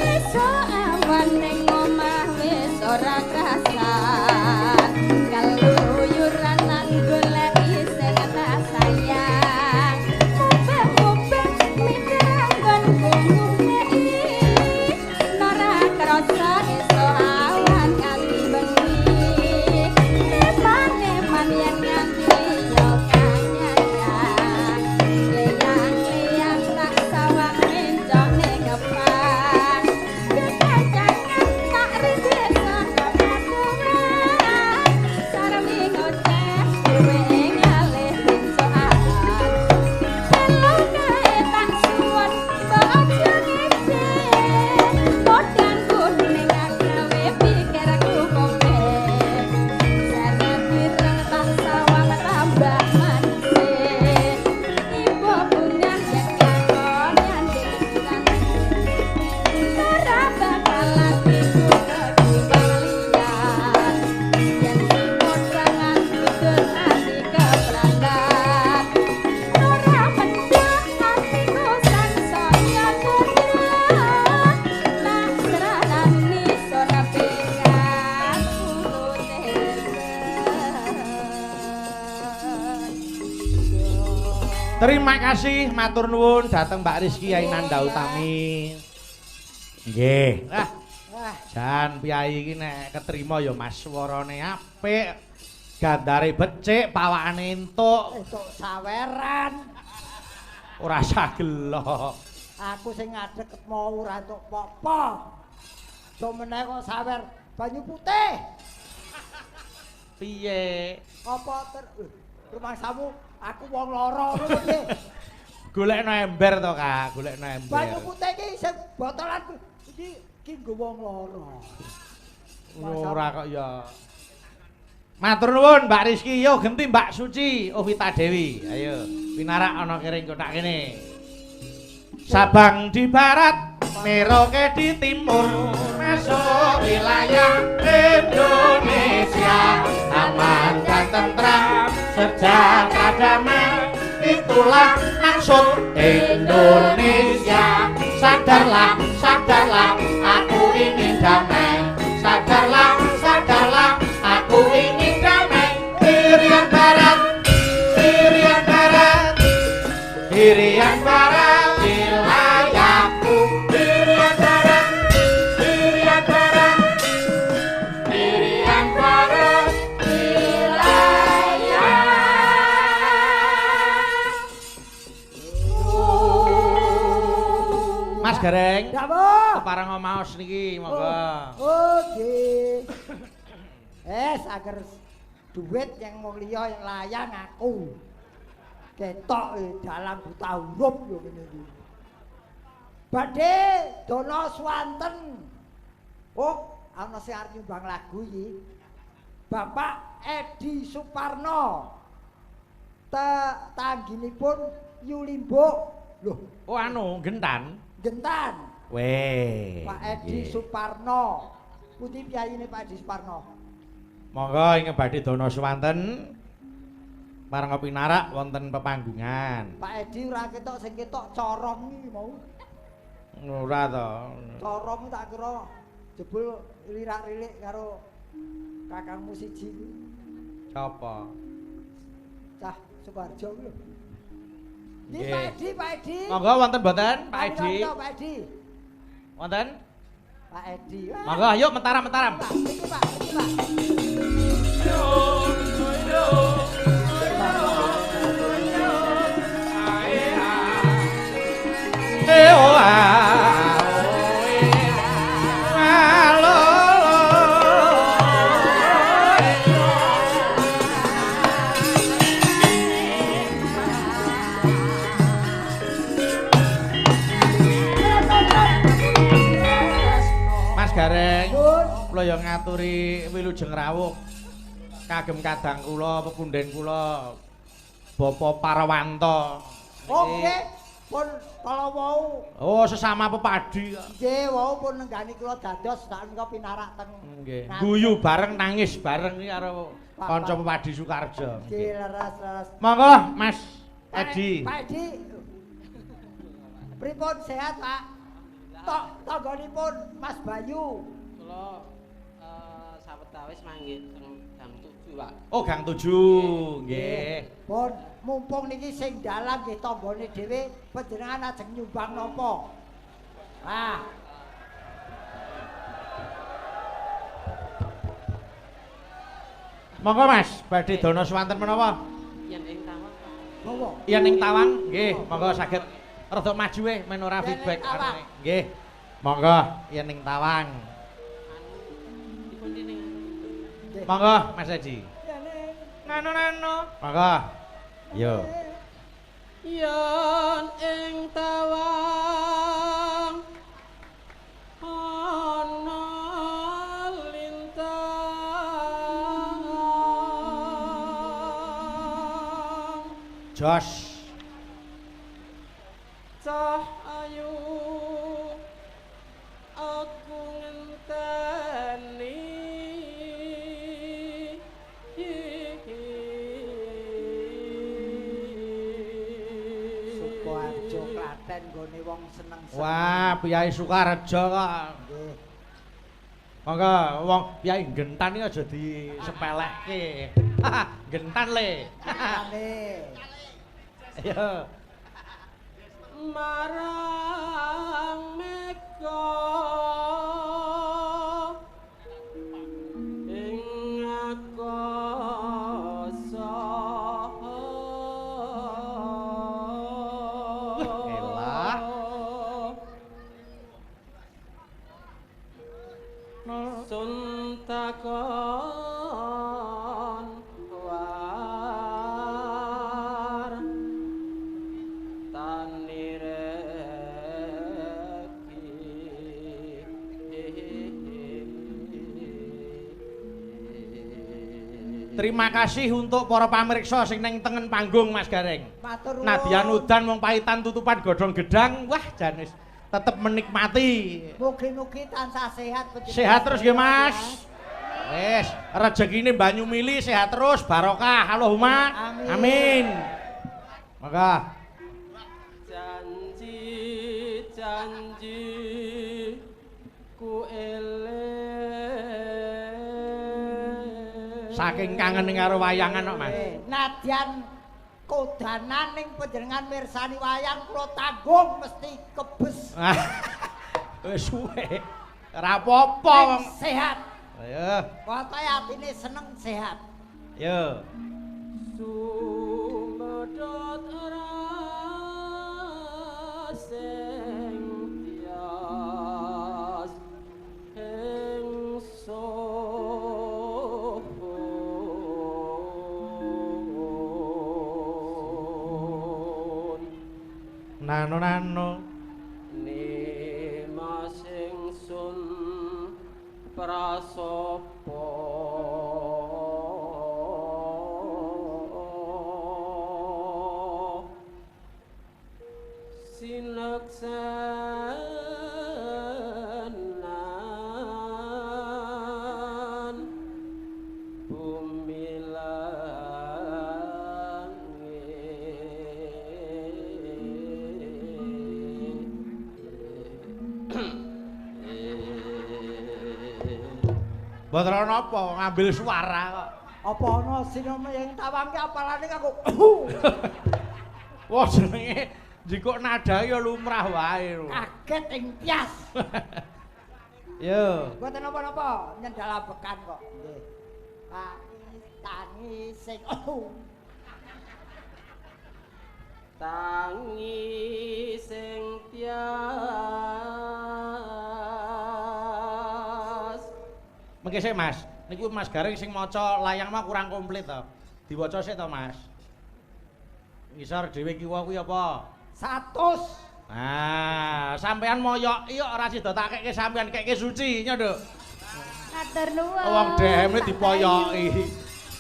Esuk awan ning omah wis ora krasan. Keluyuran nang goleki sing tak sayang. Mubeng-mubeng mitra nggonku ngeki. Ora krasa esuk awan nganti bengi. Neman-neman yen nganti liya kang nyayang. Leyang-leyang tak sawang mencok ning depan. Kekancangan tak rintik saka kaduwan. Sarwi ngoceh dhewe ngalih bencokan. Telu kae tak suwun mbok aja ngece. Podang kuning agawe pikirku kowe. Seret ireng tak sawang tambah manise. Ibu bungah yen lakon nyanding ora bakal atiku kegiwang liyan. Yen dipodhangan tutur ati keprandan. Ora mendhak atiku sansaya durah. Tak serahani sora pingat Terima kasih matur nuwun dhateng Mbak Rizky Ainanda Utami. Nggih. Ah, Wah, jan piyai iki nek ketrima ya Mas swarane apik, gandare becik, pawakane entuk, entuk saweran. Ora sagelo. Aku sing ngadeg mau ora entuk popo. Meneh kok sawer banyu putih. Piye? Apa rumangsamu aku wong lara ngono piye? Golekno ember to, Kak, golekno ember. Banyu putih iki sing botolan iki iki nggo wong loro. Ora kok ya. Matur nuwun Mbak Rizky, yo genti Mbak Suci Ovita Dewi. Ayo, pinarak ana kering kotak kene. Sabang di barat, Merauke di timur, masuk wilayah Indonesia. Aman dan tentram, sejahtera damai, itulah maksud Indonesia. Sadarlah, sadarlah, aku ingin damai. Sadarlah, sadarlah, aku ingin damai. Irian Barat, Irian Barat, Irian Barat wilayahku. Irian Barat, Irian Barat, Irian Barat wilayahku. Mas Gareng, kepareng maos niki, monggo. Oke. Agar duit yang wong liya yang layang aku. Ketok dalam buta huruf yo ngene iki. Badhe dono swanten. Oh, ana sing arep nyumbang lagu iki. Bapak Edi Suparno. Tangginipun Yulimbuk. Loh, oh anu Gentan. Gentan. Weh. Pak Edi Suparno. Pundi piyayine Pak Edi Suparno? Monggo ingkang badhe dono swanten marang pinarak wonten pepanggungan. Pak Edi ora ketok, sing ketok corong iki mau. Ora to. Corong tak kira jebul lirak-lirik karo kakangmu siji kuwi. Sapa? Cah Sukoharjo kuwi lho. Nggih Pak Edi, Pak Edi. Monggo wonten mboten Pak Edi? Pak Edi. Wonten? Pak Edi. Monggo ayo mentaram-mentaram. Pak, iki Pak, iki Pak. Mas Gareng, kula ya ngaturi wilujeng rawuh kagem kadang kula, pepunden kula Bapak Parwanto. Oke, pun kala wau. Oh, sesama pepadi kok. Nggih, wau pun nenggani kula dados sak menika pinarak teng. Nggih. Guyu bareng nangis bareng iki karo kanca pepadi Sukoharjo. Nggih, leres-leres. Monggo Mas Edi. Pak Edi. Pripun sehat, Pak? Tok tanggonipun Mas Bayu. Kula sawetawis manggih teng Gang 7, Pak. Oh, Gang 7. Nggih. Pun mumpung niki sing dalang nggih tanggane dhewe, panjenengan ajeng nyumbang napa? Ah. Monggo Mas, badhe dono swanten menapa? Yen ing tawang. Monggo. Yen ing tawang, nggih, monggo saged rada maju men ora feedback arene. Nggih. Monggo yen ing tawang. Monggo Mas Edi. Nano nano. Monggo. Yo. Yen ing tawang ana lintang. Jos. Cah ayu aku ngenteni. Sukoharjo Klaten nggone wong seneng-seneng. Wah, piyai Sukoharjo kok. Nggih. Monggo wong piyai Gentan iki aja disepelekke. Gentan le. Gentane. Ayo. Marang mega ing akasa. Elah. Sun takon war tan Terima kasih untuk para pamirsa sing neng tengen panggung Mas Gareng. Matur nuwun. Nadyan udan wong pahitan tutupan godhong gedang, wah jan wis tetep menikmati. Mugi-mugi tansah sehat panjenengan. Sehat terus nggih Mas. Wis, rezekine banyu mili sehat terus, barokah. Allahumma Amin. Amin. Maka Janji janji ku eling. Saking kangen karo wayangan kok Mas. Nadyan kodanan ning panjenengan mirsani wayang kula tanggung mesti kebes. Wis suwe. Ora apa-apa wong sehat. Ayo. Pokoke atine seneng sehat. Yo. Sumedhot sing tias ing sohun. Nano nano Nimas ingsun prasapa sineksenan bumi langit. Mboten ana apa ngambil suara kok. Apa ana sinema yang tawang ki apalane aku. Wah jenenge njikuk nada ya lumrah wae lho. Kaget ing tias. Yo. Mboten napa-napa nyendal ambekan kok. Nggih. Tangi sing Tangi sing tias. Mengke sik Mas, niku Mas Gareng sing maca layang mah kurang komplit to. Diwaca sik to Mas. Ngisor dhewe kiwa kuwi apa? 100. Nah, sampean moyoki kok ora sida tak keke sampean keke suci nya, Nduk. Matur nuwun. Wong DM-e dipoyoki.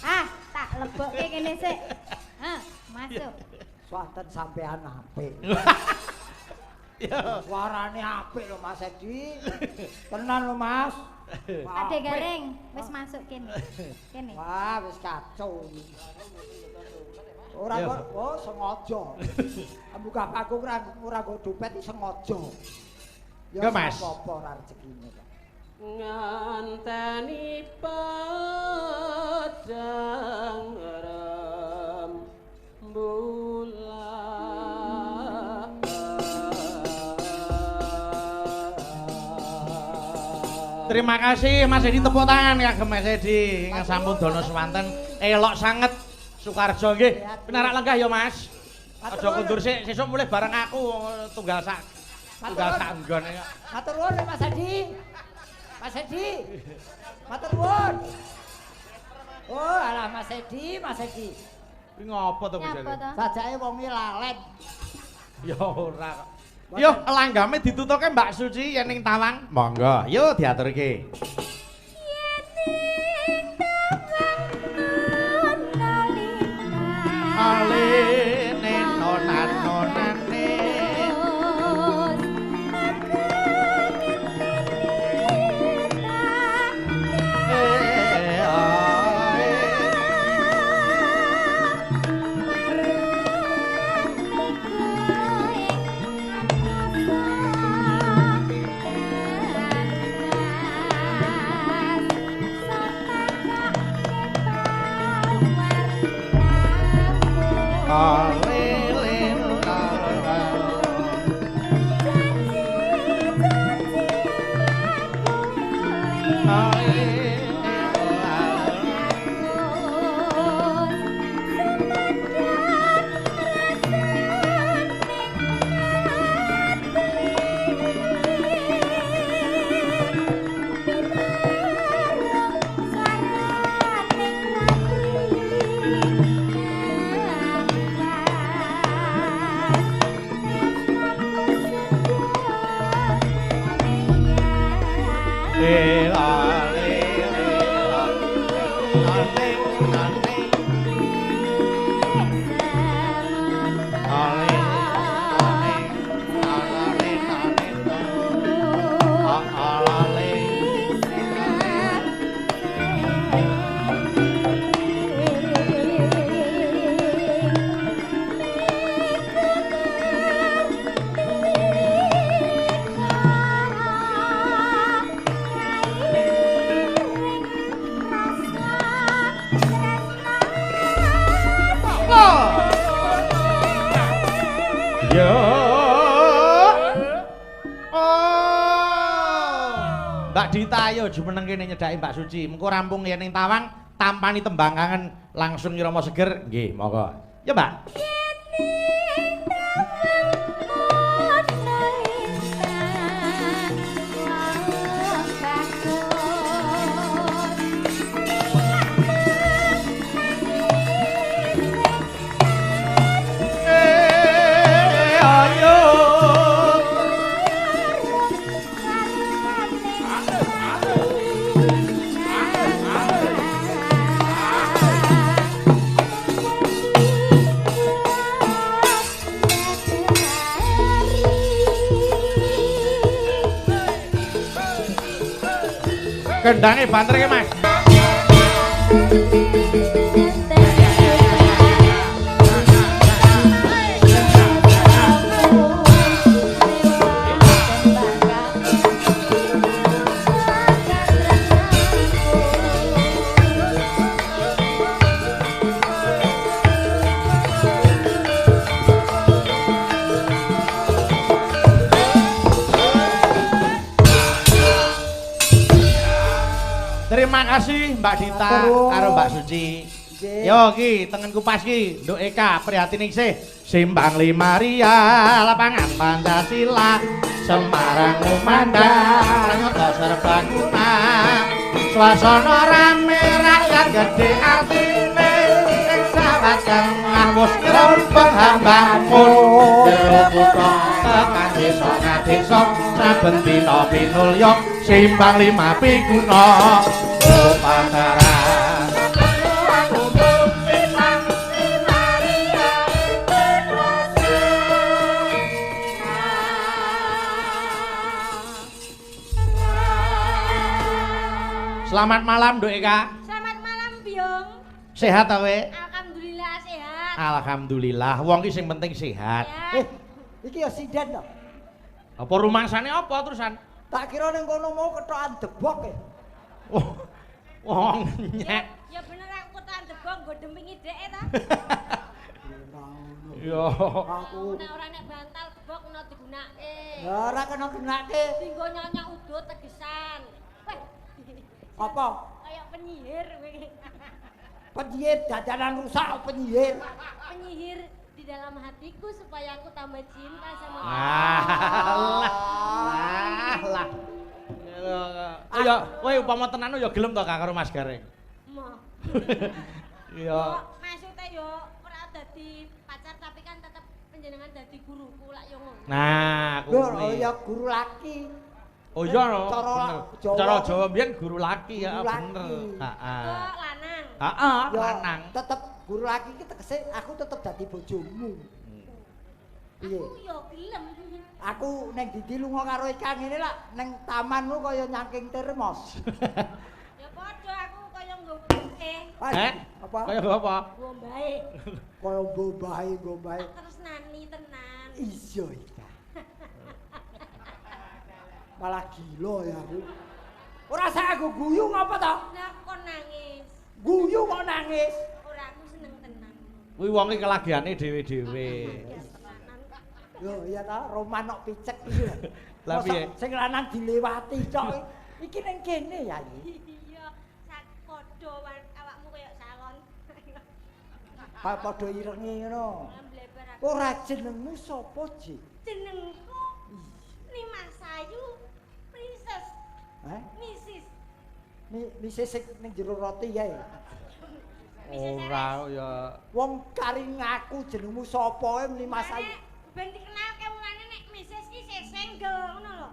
Ah, tak lebokke kene sik. Hah, masuk. Swaten sampean apik. Ya. Suarane apik lho Mas Edi. Tenan lho Mas. Ade Gareng, wis masuk kene. Kene. Wah, wis kacau. Ora kok, oh sengaja. Buka panggung ora nggo dompet iki sengaja. Ya Mas. Apa-apa ora rezekine kok. Nganteni padang rembulan. Terima kasih Mas Edi, tepuk tangan kagem Mas Edi ingkang sampun dana swanten elok sanget Sukarjo nggih. Pinarak lenggah ya Mas. Aja kundur sik, sesuk mulih bareng aku tunggal sak nggon. Matur nuwun Mas Edi. Mas Edi. Matur nuwun. Oh, alah Mas Edi, Mas Edi. Kuwi ngopo to Mas? Sajake wonge lalen. Ya ora kok. Yo langgame ditutuke Mbak Suci yen ning Tawang. Monggo, yo diaturke. Yen ning Tawang ana lintang. Aline nonanonane. Yo. Oh. Mbak Dita ayo jumeneng kene nyedhaki Mbak Suci. Mengko rampung yen ning Tawang tampani tembang kangen langsung Irama Seger. Nggih, monggo. Ya, Mbak. Kendange banter ke, Mas. Terima kasih Mbak Dita karo Mbak Suci. Yo ki tengen kupas ki Nduk Eka Prihatiningsih Simbang Limaria lapangan Pancasila Semarang kumandang pranyata serbaguna swasana rame rakyat gedhe artine ing sawat tengah wis ngrembeng hambamun jero kutha tekan desa kadesa saben dina pinulya Simbang Lima Piguna Upantara. Selamat malam Nduk Eka. Selamat malam Biung. Sehat ta kowe? Alhamdulillah sehat. Alhamdulillah. Wong ki sing penting sehat. Iki ya sinden to. Apa rumangsane apa terusan? Tak kira ning kono mau kethokan debok e. Oh. Wong nyek. Ya bener aku kethokan debok nggo dempingi dheke ta. Yo. Aku nek ora nek bantal debok kena digunake. Ya ora kena gunake. Dinggo nyonya udut tegesan. Weh. Apa? Kayak penyihir kowe. Penyihir dadanan rusak penyihir. Penyihir di dalam hatiku supaya aku tambah cinta sama kamu. Lah lah. Oh ya, kowe upama tenan ya gelem to Kak karo Mas Gareng? Moh. Iya. Maksude yo ora dadi pacar tapi kan tetep panjenengan dadi guruku lak yo ngono. Nah, kuwi. Ya guru laki. Oh iya no. Cara Jawa mbiyen guru laki ya bener. Heeh. Kok lanang. Heeh, lanang. Tetep guru laki iki tegese aku tetep dadi bojomu. Piye? Aku yo gelem. Aku neng didi lunga karo Eka ngene lak neng tamanmu kaya nyangking termos. Ya padha aku kaya nggo Eh? Apa? Kaya nggo apa? Nggo mbae. Kaya nggo mbae, nggo mbae. Terus nani tenan. Iya Eka. Malah gila ya aku. Ora sak aku guyu ngapa to? Lah kok nangis. Guyu kok nangis. Ora aku seneng tenan. Kuwi wonge kelagiane dhewe-dhewe. Lho iya ta, roman kok picek iki lho. Lah piye? Sing lanang dilewati cok. Iki ning kene ya iki. Iya, sak padha awakmu kaya salon. Kaya padha irenge ngono. Ora jenengmu sapa, Ji? Jenengku Nimas Ayu Princess. Hah? Mrs. Mrs sing ning jero roti ya. Ora ya. Wong kari ngaku jenengmu sapa wae Nimas Ayu. Ben dikenalke mulane nek Mrs ki sing single ngono lho.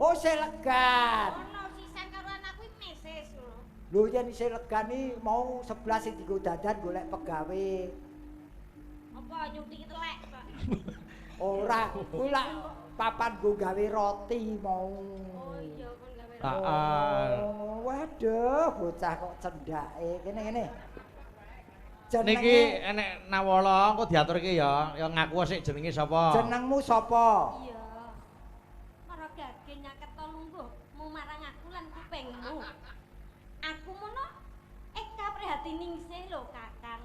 Oh, isih legan. Ono sisan karo anakku Mrs ngono. Lho yen isih legan iki mau 11 sing dienggo dandan golek pegawe. Apa nyuti telek, Pak? Ora, kuwi lak papan nggo gawe roti mau. Oh iya kon gawe roti. Heeh. Waduh, bocah kok cendake. Kene-kene. Niki enek nawala engko diaturke ya, ya ngaku sik jenenge sapa? Jenengmu sapa? Iya. Para gage nyaket lungguhmu marang aku lan kupingmu. Aku mono Eka Prihatiningsih lho, Kakang.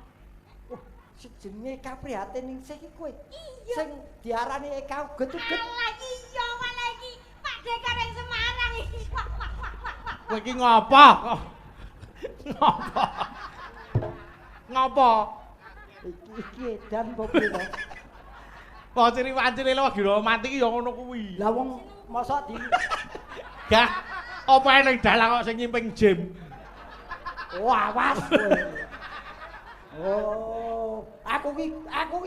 Jenenge Eka Prihatiningsih iki kowe. Iya. Sing diarani Eka uget-uget. Alah iya malah iki Pak De Gareng Semarang iki. Wah wah wah wah wah. Kowe iki ngopo? Ngopo? Ngopo? Iki edan apa piye to? Kok ciri-ciri lagi mati iki ya ngono kuwi. Lah wong mosok di Gah, apa ning dalang kok sing nyimping jim? Wah, awas kowe. Oh, aku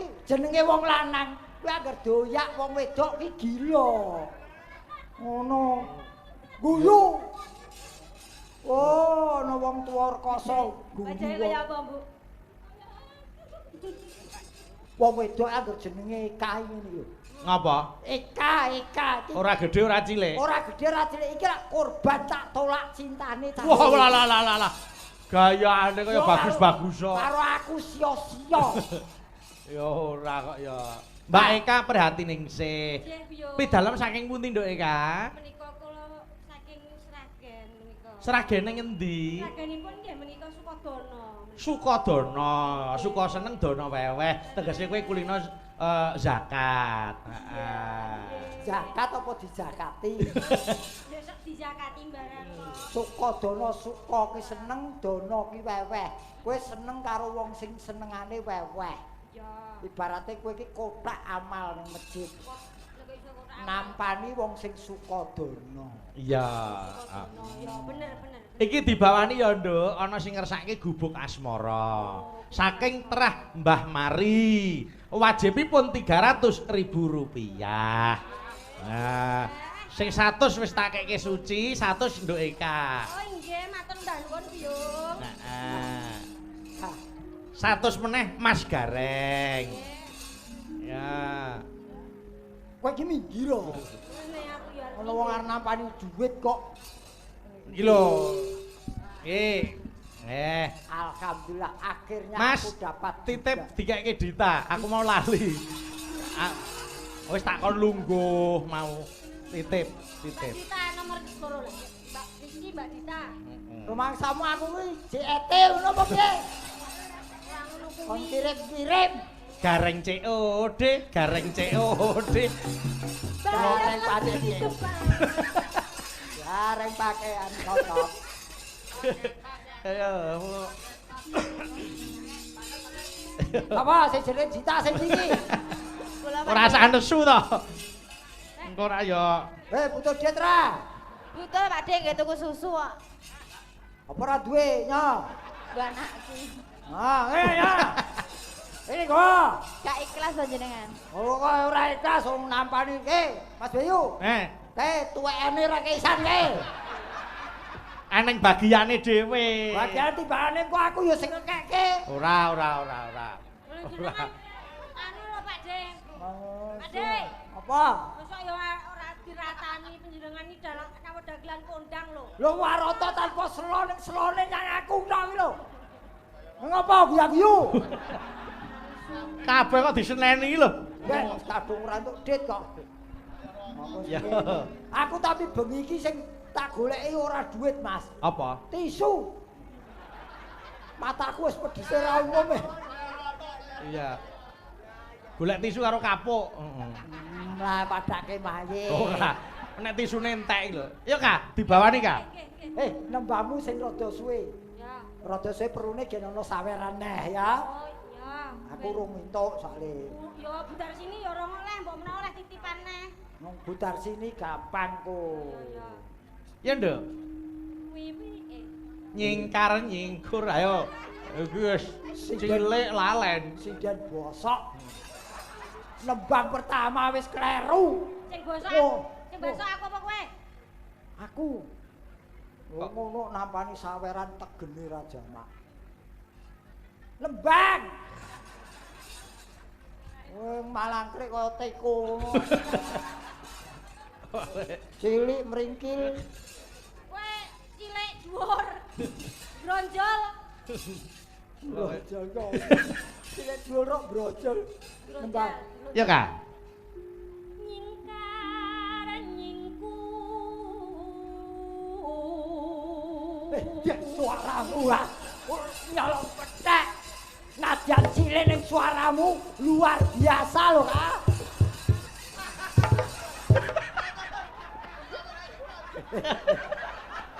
ki jenenge wong lanang. Kuwi angger doyak wong wedok ki gila. Ngono. Guyu. Oh, ana wong tuwa rekoso guyu. Wajahe kaya apa, Bu? Wong wedok angger jenenge Eka ngene lho. Ngapa? Eka, Eka iki. Ora gedhe ora cilik. Ora gedhe ora cilik iki lak korban tak tolak cintane tak. Wah, lah lah lah lah. Gayane kaya bagus-bagus kok. Karo aku sia-sia. Ya ora kok ya. Mbak Eka Prihatiningsih. Pidalem saking pundi, Nduk Eka? Menika kula saking Sragen menika. Sragene ngendi? Sragenipun nggih menika Sukodono. Sukodono, suka seneng dono weweh. Tegese kowe kulino zakat. Heeh. Zakat apa dizakati? Ya sok dizakati barang kok. Sukodono suka ki seneng, dono ki weweh. Kowe seneng karo wong sing senengane weweh. Ya. Ibarate kowe iki kotak amal ning masjid. Nampani wong sing suka dono. Iya. Ya bener bener. Iki dibawani ya, Nduk, ana sing ngersake gubuk asmara. Saking terah Mbah Mari. Wajibipun Rp300.000. Nah, sing 100 wis tak keke Suci, 100 Nduk Eka. Oh nggih, matur mbah nuwun, Biyung. Heeh. 100 meneh Mas Gareng. Ya. Kowe iki minggir lho. Ana wong arep nampani dhuwit kok. Iki lho. Alhamdulillah akhirnya Mas, aku dapat titip dikeke Dita, aku mau lali. Wis tak kon lungguh mau titip, titip. Mbak Dita nomor 2 lho. Mbak Rizky, Mbak Dita. Rumangsamu aku kuwi JET ngono apa piye? Kon kirim-kirim. Gareng COD, gareng COD. Gareng pakaian. Gareng pakaian cocok. Ayo. Apa sing jenenge Dita sing iki? Ora sak nesu to. Engko ora ya. Butuh duit ra? Butuh Pak De nggih tuku susu kok. Apa ora duwe nyo? Nggo anakku. Ah, ya. Ini kok. Gak ikhlas panjenengan. Oh, kok ora ikhlas wong nampani iki, Mas Bayu. Kae tuwekane ra keisan kae. Eneng bagiane dhewe. Bagian timbangane kok aku ya sing ngekeke. Ora, ora, ora, ora. Ora. Anu lho Pak De. Pak De. Apa? Mosok ya ora diratani panjenengan iki dalang nyawa dagelan kondang lho. Lho warata tanpa selo ning selone nyang aku tok iki lho. Ngopo guyu-guyu? Kabeh kok diseneni iki lho. Wes kadung ora entuk dit kok. Ya. Aku tapi bengi iki sing tak goleki ora duit, Mas. Apa? Tisu. Mataku wis pedhise ra umum. Iya. Golek tisu karo kapuk. Heeh. Lah padake maye. Ora. Nek tisune entek iki lho. Yo Kak, dibawani Kak. Nembangmu sing rada suwe. Ya. Rada suwe perune gen ana saweran neh ya. Oh iya. Aku urung entuk soalé. Ya budar sini ya ora oleh, mbok menawa oleh titipan neh. Nang budar sini gampang kok. Iya. Ya Nduk. Kuwi Nyingkar nyingkur ayo. Iki wis cilik lalen. Sinden bosok. Nembang pertama wis kleru. Sing bosok. Sing bosok aku apa kowe? Aku. Wong ngono nampani saweran tegene ra jamak. Lembang. Kowe malangkrik kaya teko. Cilik meringkil. Kowe cilik dhuwur. Bronjol. Brojol kok. Cilik dhuwur kok brojol. Nembang. Ya Kak. Nyingkar nyingkur. Dia suaramu lah. Nyolong petek. Nadyan cilik ning suaramu luar biasa lho, Kak.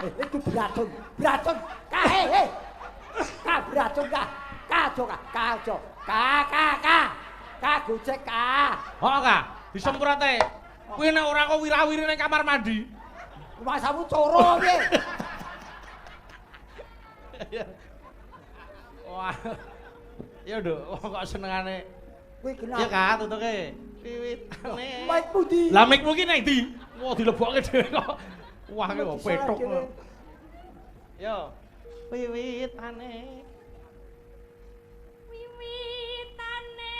Iku beracun, beracun. Ka he he. Ka beracun ka. Ka aja ka, ka aja. Ka ka ka. Ka gojek ka. Heeh, Ka. Disemprot ae. Kuwi nek ora kok wirawiri ning kamar mandi. Masamu coro piye? Wah. Ya, Nduk, kok senengane. Kuwi genah. Ya, Kak, tutuke. Wiwitane. Mic pundi? Lah mikmu ki ning ndi? Wah, dilebokke dhewe kok. Wah, ki kok petuk. Yo. Wiwitane. Wiwitane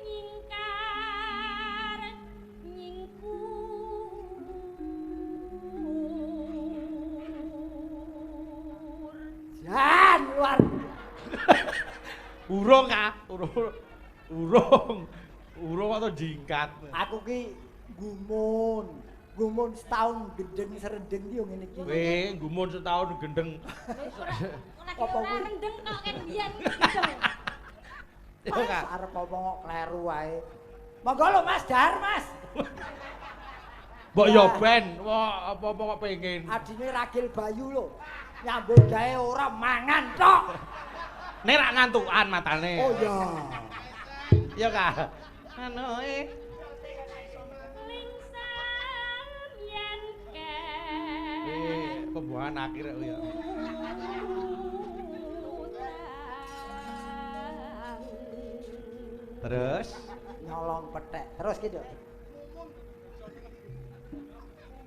nyingkar nyingkur. Jan luar. Urung, Kak. Urung. Urung. Urung kok to jingkat. Aku ki gumun. Gumun setahun gendeng serendeng ki yo ngene iki. Weh, gumun setahun gendeng. Lagi ora rendeng kok kan biyen gendeng. Yo, Kak. Arep ngomong kok kleru wae. Monggo lho Mas Dar, Mas. Mbok yo ben, wah apa-apa kok pengen. Adine Ragil Bayu lho. Nyambut gawe ora mangan tok. Nek rak ngantukan matane. Oh iya. Iya, Kak. Anu e. Lingsam yen ken. Pembuangan akhir kok ya. Terus nyolong petek. Terus ki, Nduk.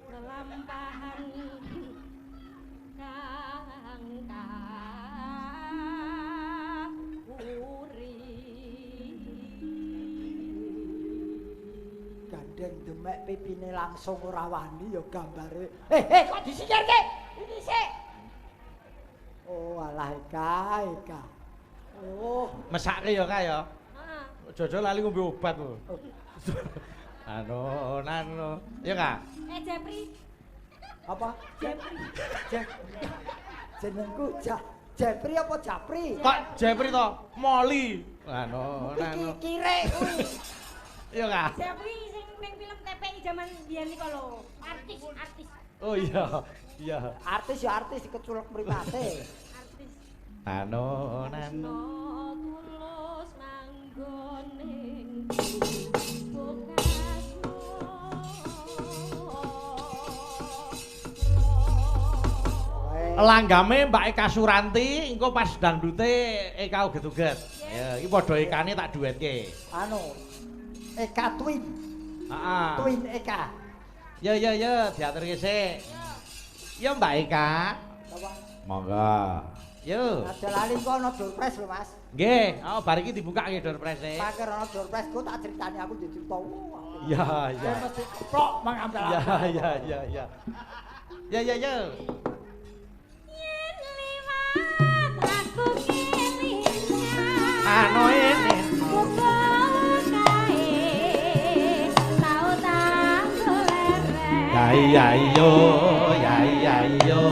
Lelampahan kang kahuri. Gandeng demek pipine langsung ora wani ya gambare. Kok disingkirke? Iki sik. Oh, alah Eka, Eka. Oh, mesake ya, Kak ya. Heeh. Jojo lali ngombe obat lho. Anu, anu. Ya, Kak. Jepri. Apa? Jepri. Jenengku Jepri apa Japri? Kok Jepri to? Moli. Anu, Iki anu. kire kuwi. Iya, Kak. Jepri sing ning film TPI jaman biyen iku lho. Artis, artis. Oh iya, iya. Artis ya artis keculek mripate. Artis. Anu, anu. Tulus manggon ning Langgame Mbak Eka Suranti engko pas dangdute Eka uget-uget. Ya, iki padha Ekane tak duetke. Anu Eka Twin. Heeh. Twin Eka. Ya ya ya, diaturke sik. Ya Mbak Eka. Apa? Monggo. Yo. Aja lali engko ana doorpress lho, Mas. Nggih, oh bar iki dibuka nggih doorpress-e. Paker ana doorpress ku tak critani aku di cerita. Iya, iya. Mesti keplok mengambil. Iya, iya, iya, iya. Ya ya ya. Yen liwat aku kelingan. Anu ini. Muga kae tau tak leren. Ya iya yo, ya iya yo.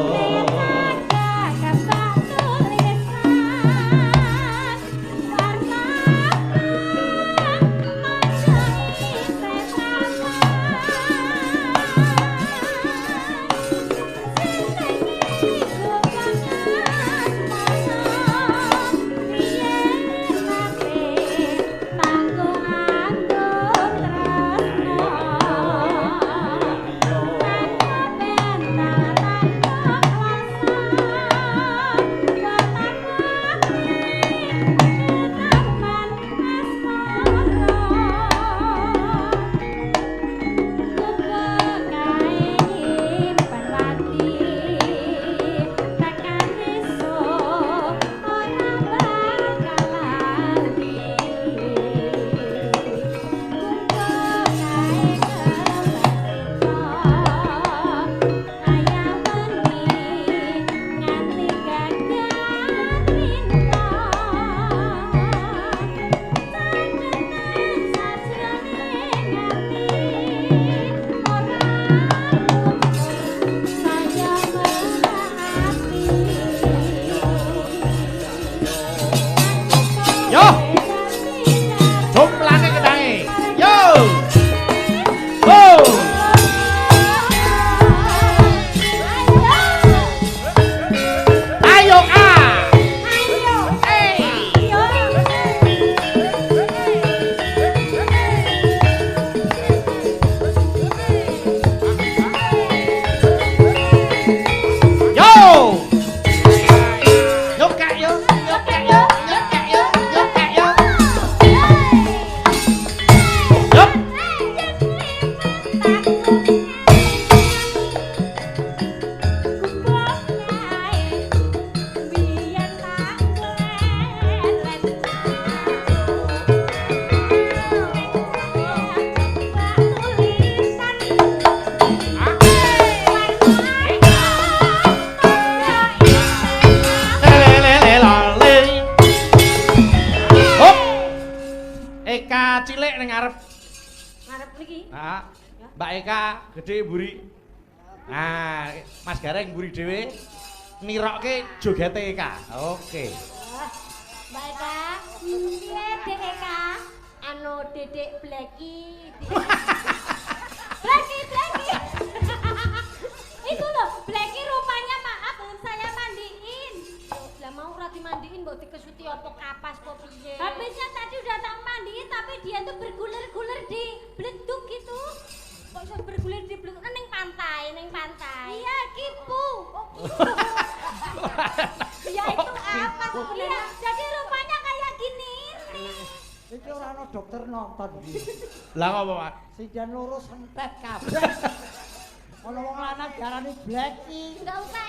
Ngarep mriki. Heeh. Mbak Eka gedhe mburi. Nah, Mas Gareng mburi dhewe nirokke jogete Eka. Oke. Mbak Eka, piye Dek Eka? Anu Dedek Blacky. Blacky, Blacky. Itu loh, Blacky rupanya maaf belum saya mandiin. Lah mau ora dimandiin mbok dikesuti apa kapas apa piye? Habisnya tadi udah tak mandiin tapi dia tuh bergulir-gulir di beleduk gitu. Kok iso bergulir di beleduk ning pantai, ning pantai. Iya, kipu. Oh, kipu. Ya itu apa sebenarnya? Iya, jadi rupanya kayak gini nih. Iki ora ana dokter nonton iki. Lah ngopo, Pak? Sidan loro sentet kabeh. Ana wong lanang diarani Blacky. Enggak usah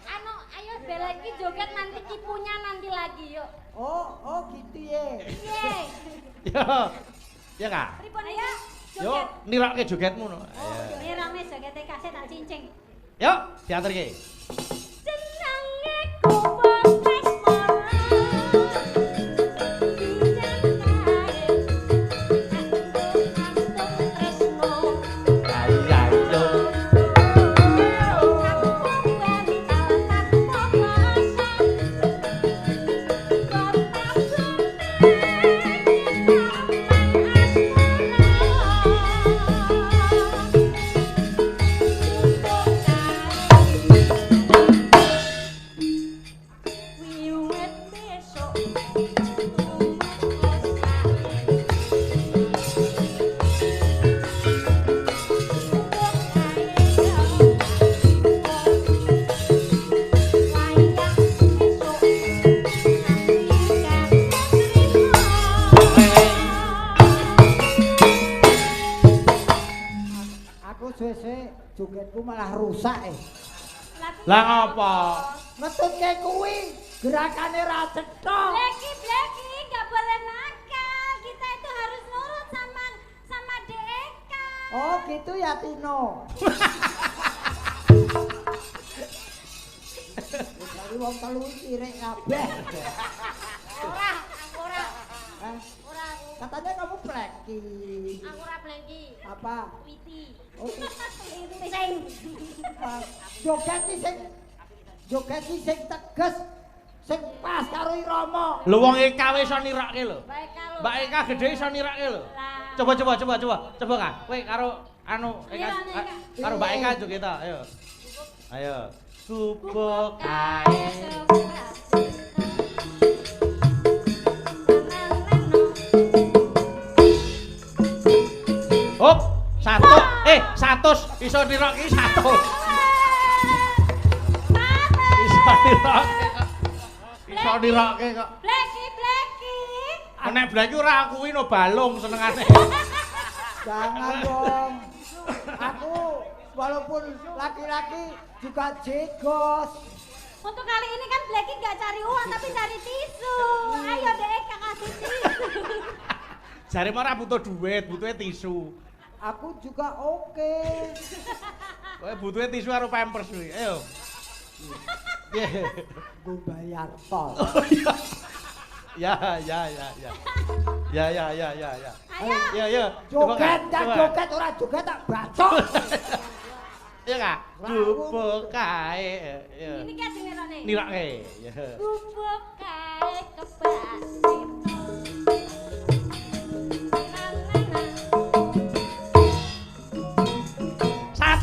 anu ayo bela iki joget nanti kipunya nanti lagi yuk. Oh, oh gitu ya. Piye? Yo. Ya, Kak. Pripun ayo? Yo, nirokke jogetmu no. Nirokke jogete kasih tak cincing. Yo, diaturke. Jenenge gubuk asmara. Jogetku malah rusak eh. Lah ngopo? Ngetutke kuwi gerakane ra cetha. Blacky, Blacky, enggak boleh nakal. Kita itu harus nurut sama Dek. Oh, gitu ya Tino. Wis wong telu iki rek kabeh. Ora, aku ora. Ora aku. Katanya kamu Blacky. Aku ora Blacky. Apa? Witi. Oh, sing joget iki sing teges, sing pas karo irama. Lho wong Eka wis iso nirokke lho. Mbak Eka gedhe iso nirokke lho. Coba coba coba coba. Coba Kak. Kowe karo anu Eka karo Mbak Eka joget ta. Ayo. Ayo. Gubuk kae. Hop, satu. 100 iso niroki 100. Iso niroki kok. Iso niroki kok. Blacky, Blacky. Nek Blacky ora kuwi no balung senengane. Jangan dong. Aku walaupun laki-laki juga jegos. Untuk kali ini kan Blacky nggak cari uang tapi cari tisu. Ayo deh Kak kasih tisu. Jare ora butuh duit, butuhnya tisu. Aku juga oke. Kowe butuhnya tisu karo pampers kuwi. Ayo. Piye? Nggo bayar tol. Oh iya. Ya ya ya ya. Ya ya ya ya ya. Ayo. Ya ya. Joget tak joget ora joget tak bacok. Iya Kak. Gubuk kae. Ini ki ajeng nirokne. Nirokke. Ya. Gubuk kae kebak sito.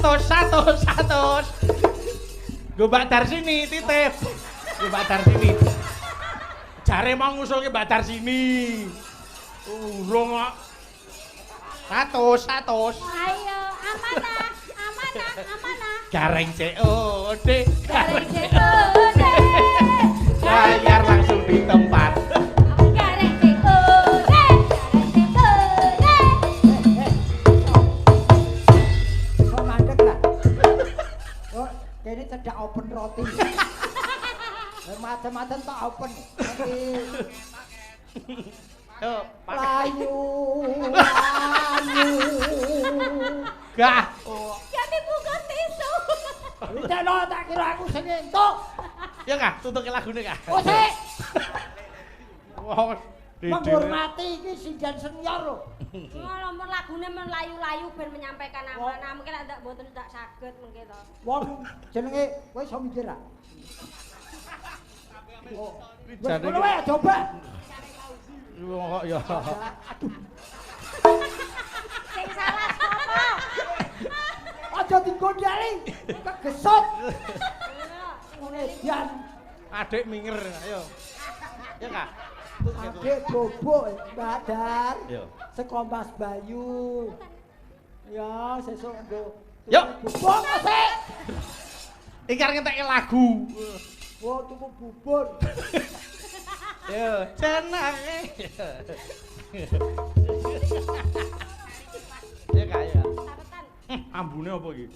Satu. Nggo Mbak Darsini titip. Nggo Mbak Darsini. Jare mau ngusulke Mbak Darsini. Urung kok. 100. Ayo, amanah, amanah, amanah. Gareng COD, gareng COD. Bayar langsung di tempat. Gareng COD, gareng COD. Iso mandek lah. Oh, kene cedak open roti. Macam-macam tak open. Yo, layu, layu. Gah. Jadi buka tisu. Wicano tak kira aku sing entuk. Ya Kak, tutuke lagune Kak. Oh sik. Wah, Menghormati iki sinden senior lho. Ngono mun lagune men layu-layu ben menyampaikan amanah. Mungkin lek ndak mboten ndak saged mengke to. Wong jenenge kowe iso mikir ra? Oh. Wis ngono wae coba. Wong kok ya. Aduh. Sing salah sapa? Aja digondali. Kegesot. Ngene jan. Adik minger, ayo. Ya Kak. Adik bobok Mbak Dar. Yo. Saka Mas Bayu. Ya, sesuk nggo. Yuk. Bubur sik. Iki arep ngentekke lagu. Wah, tuku bubur. Yo, jenenge. Ya Kak ya. Sabetan. Ambune apa iki?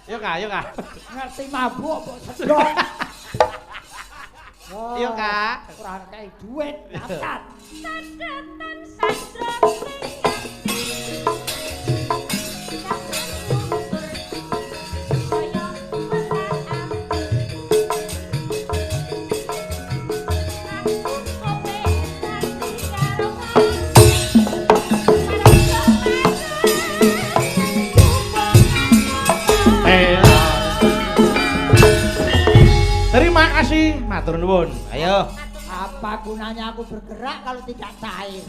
Yo Kak, yo Kak. Ngerti mabuk kok sedot. Yo Kak. Ora kei duit, daftar. Sadetan sajroning Terima kasih, matur nuwun. Ayo. Apa gunanya aku bergerak kalau tidak cair?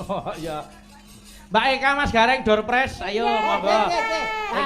Oh iya. Mbak Eka, Mas Gareng, door press. Ayo, monggo. Oke, oke, oke.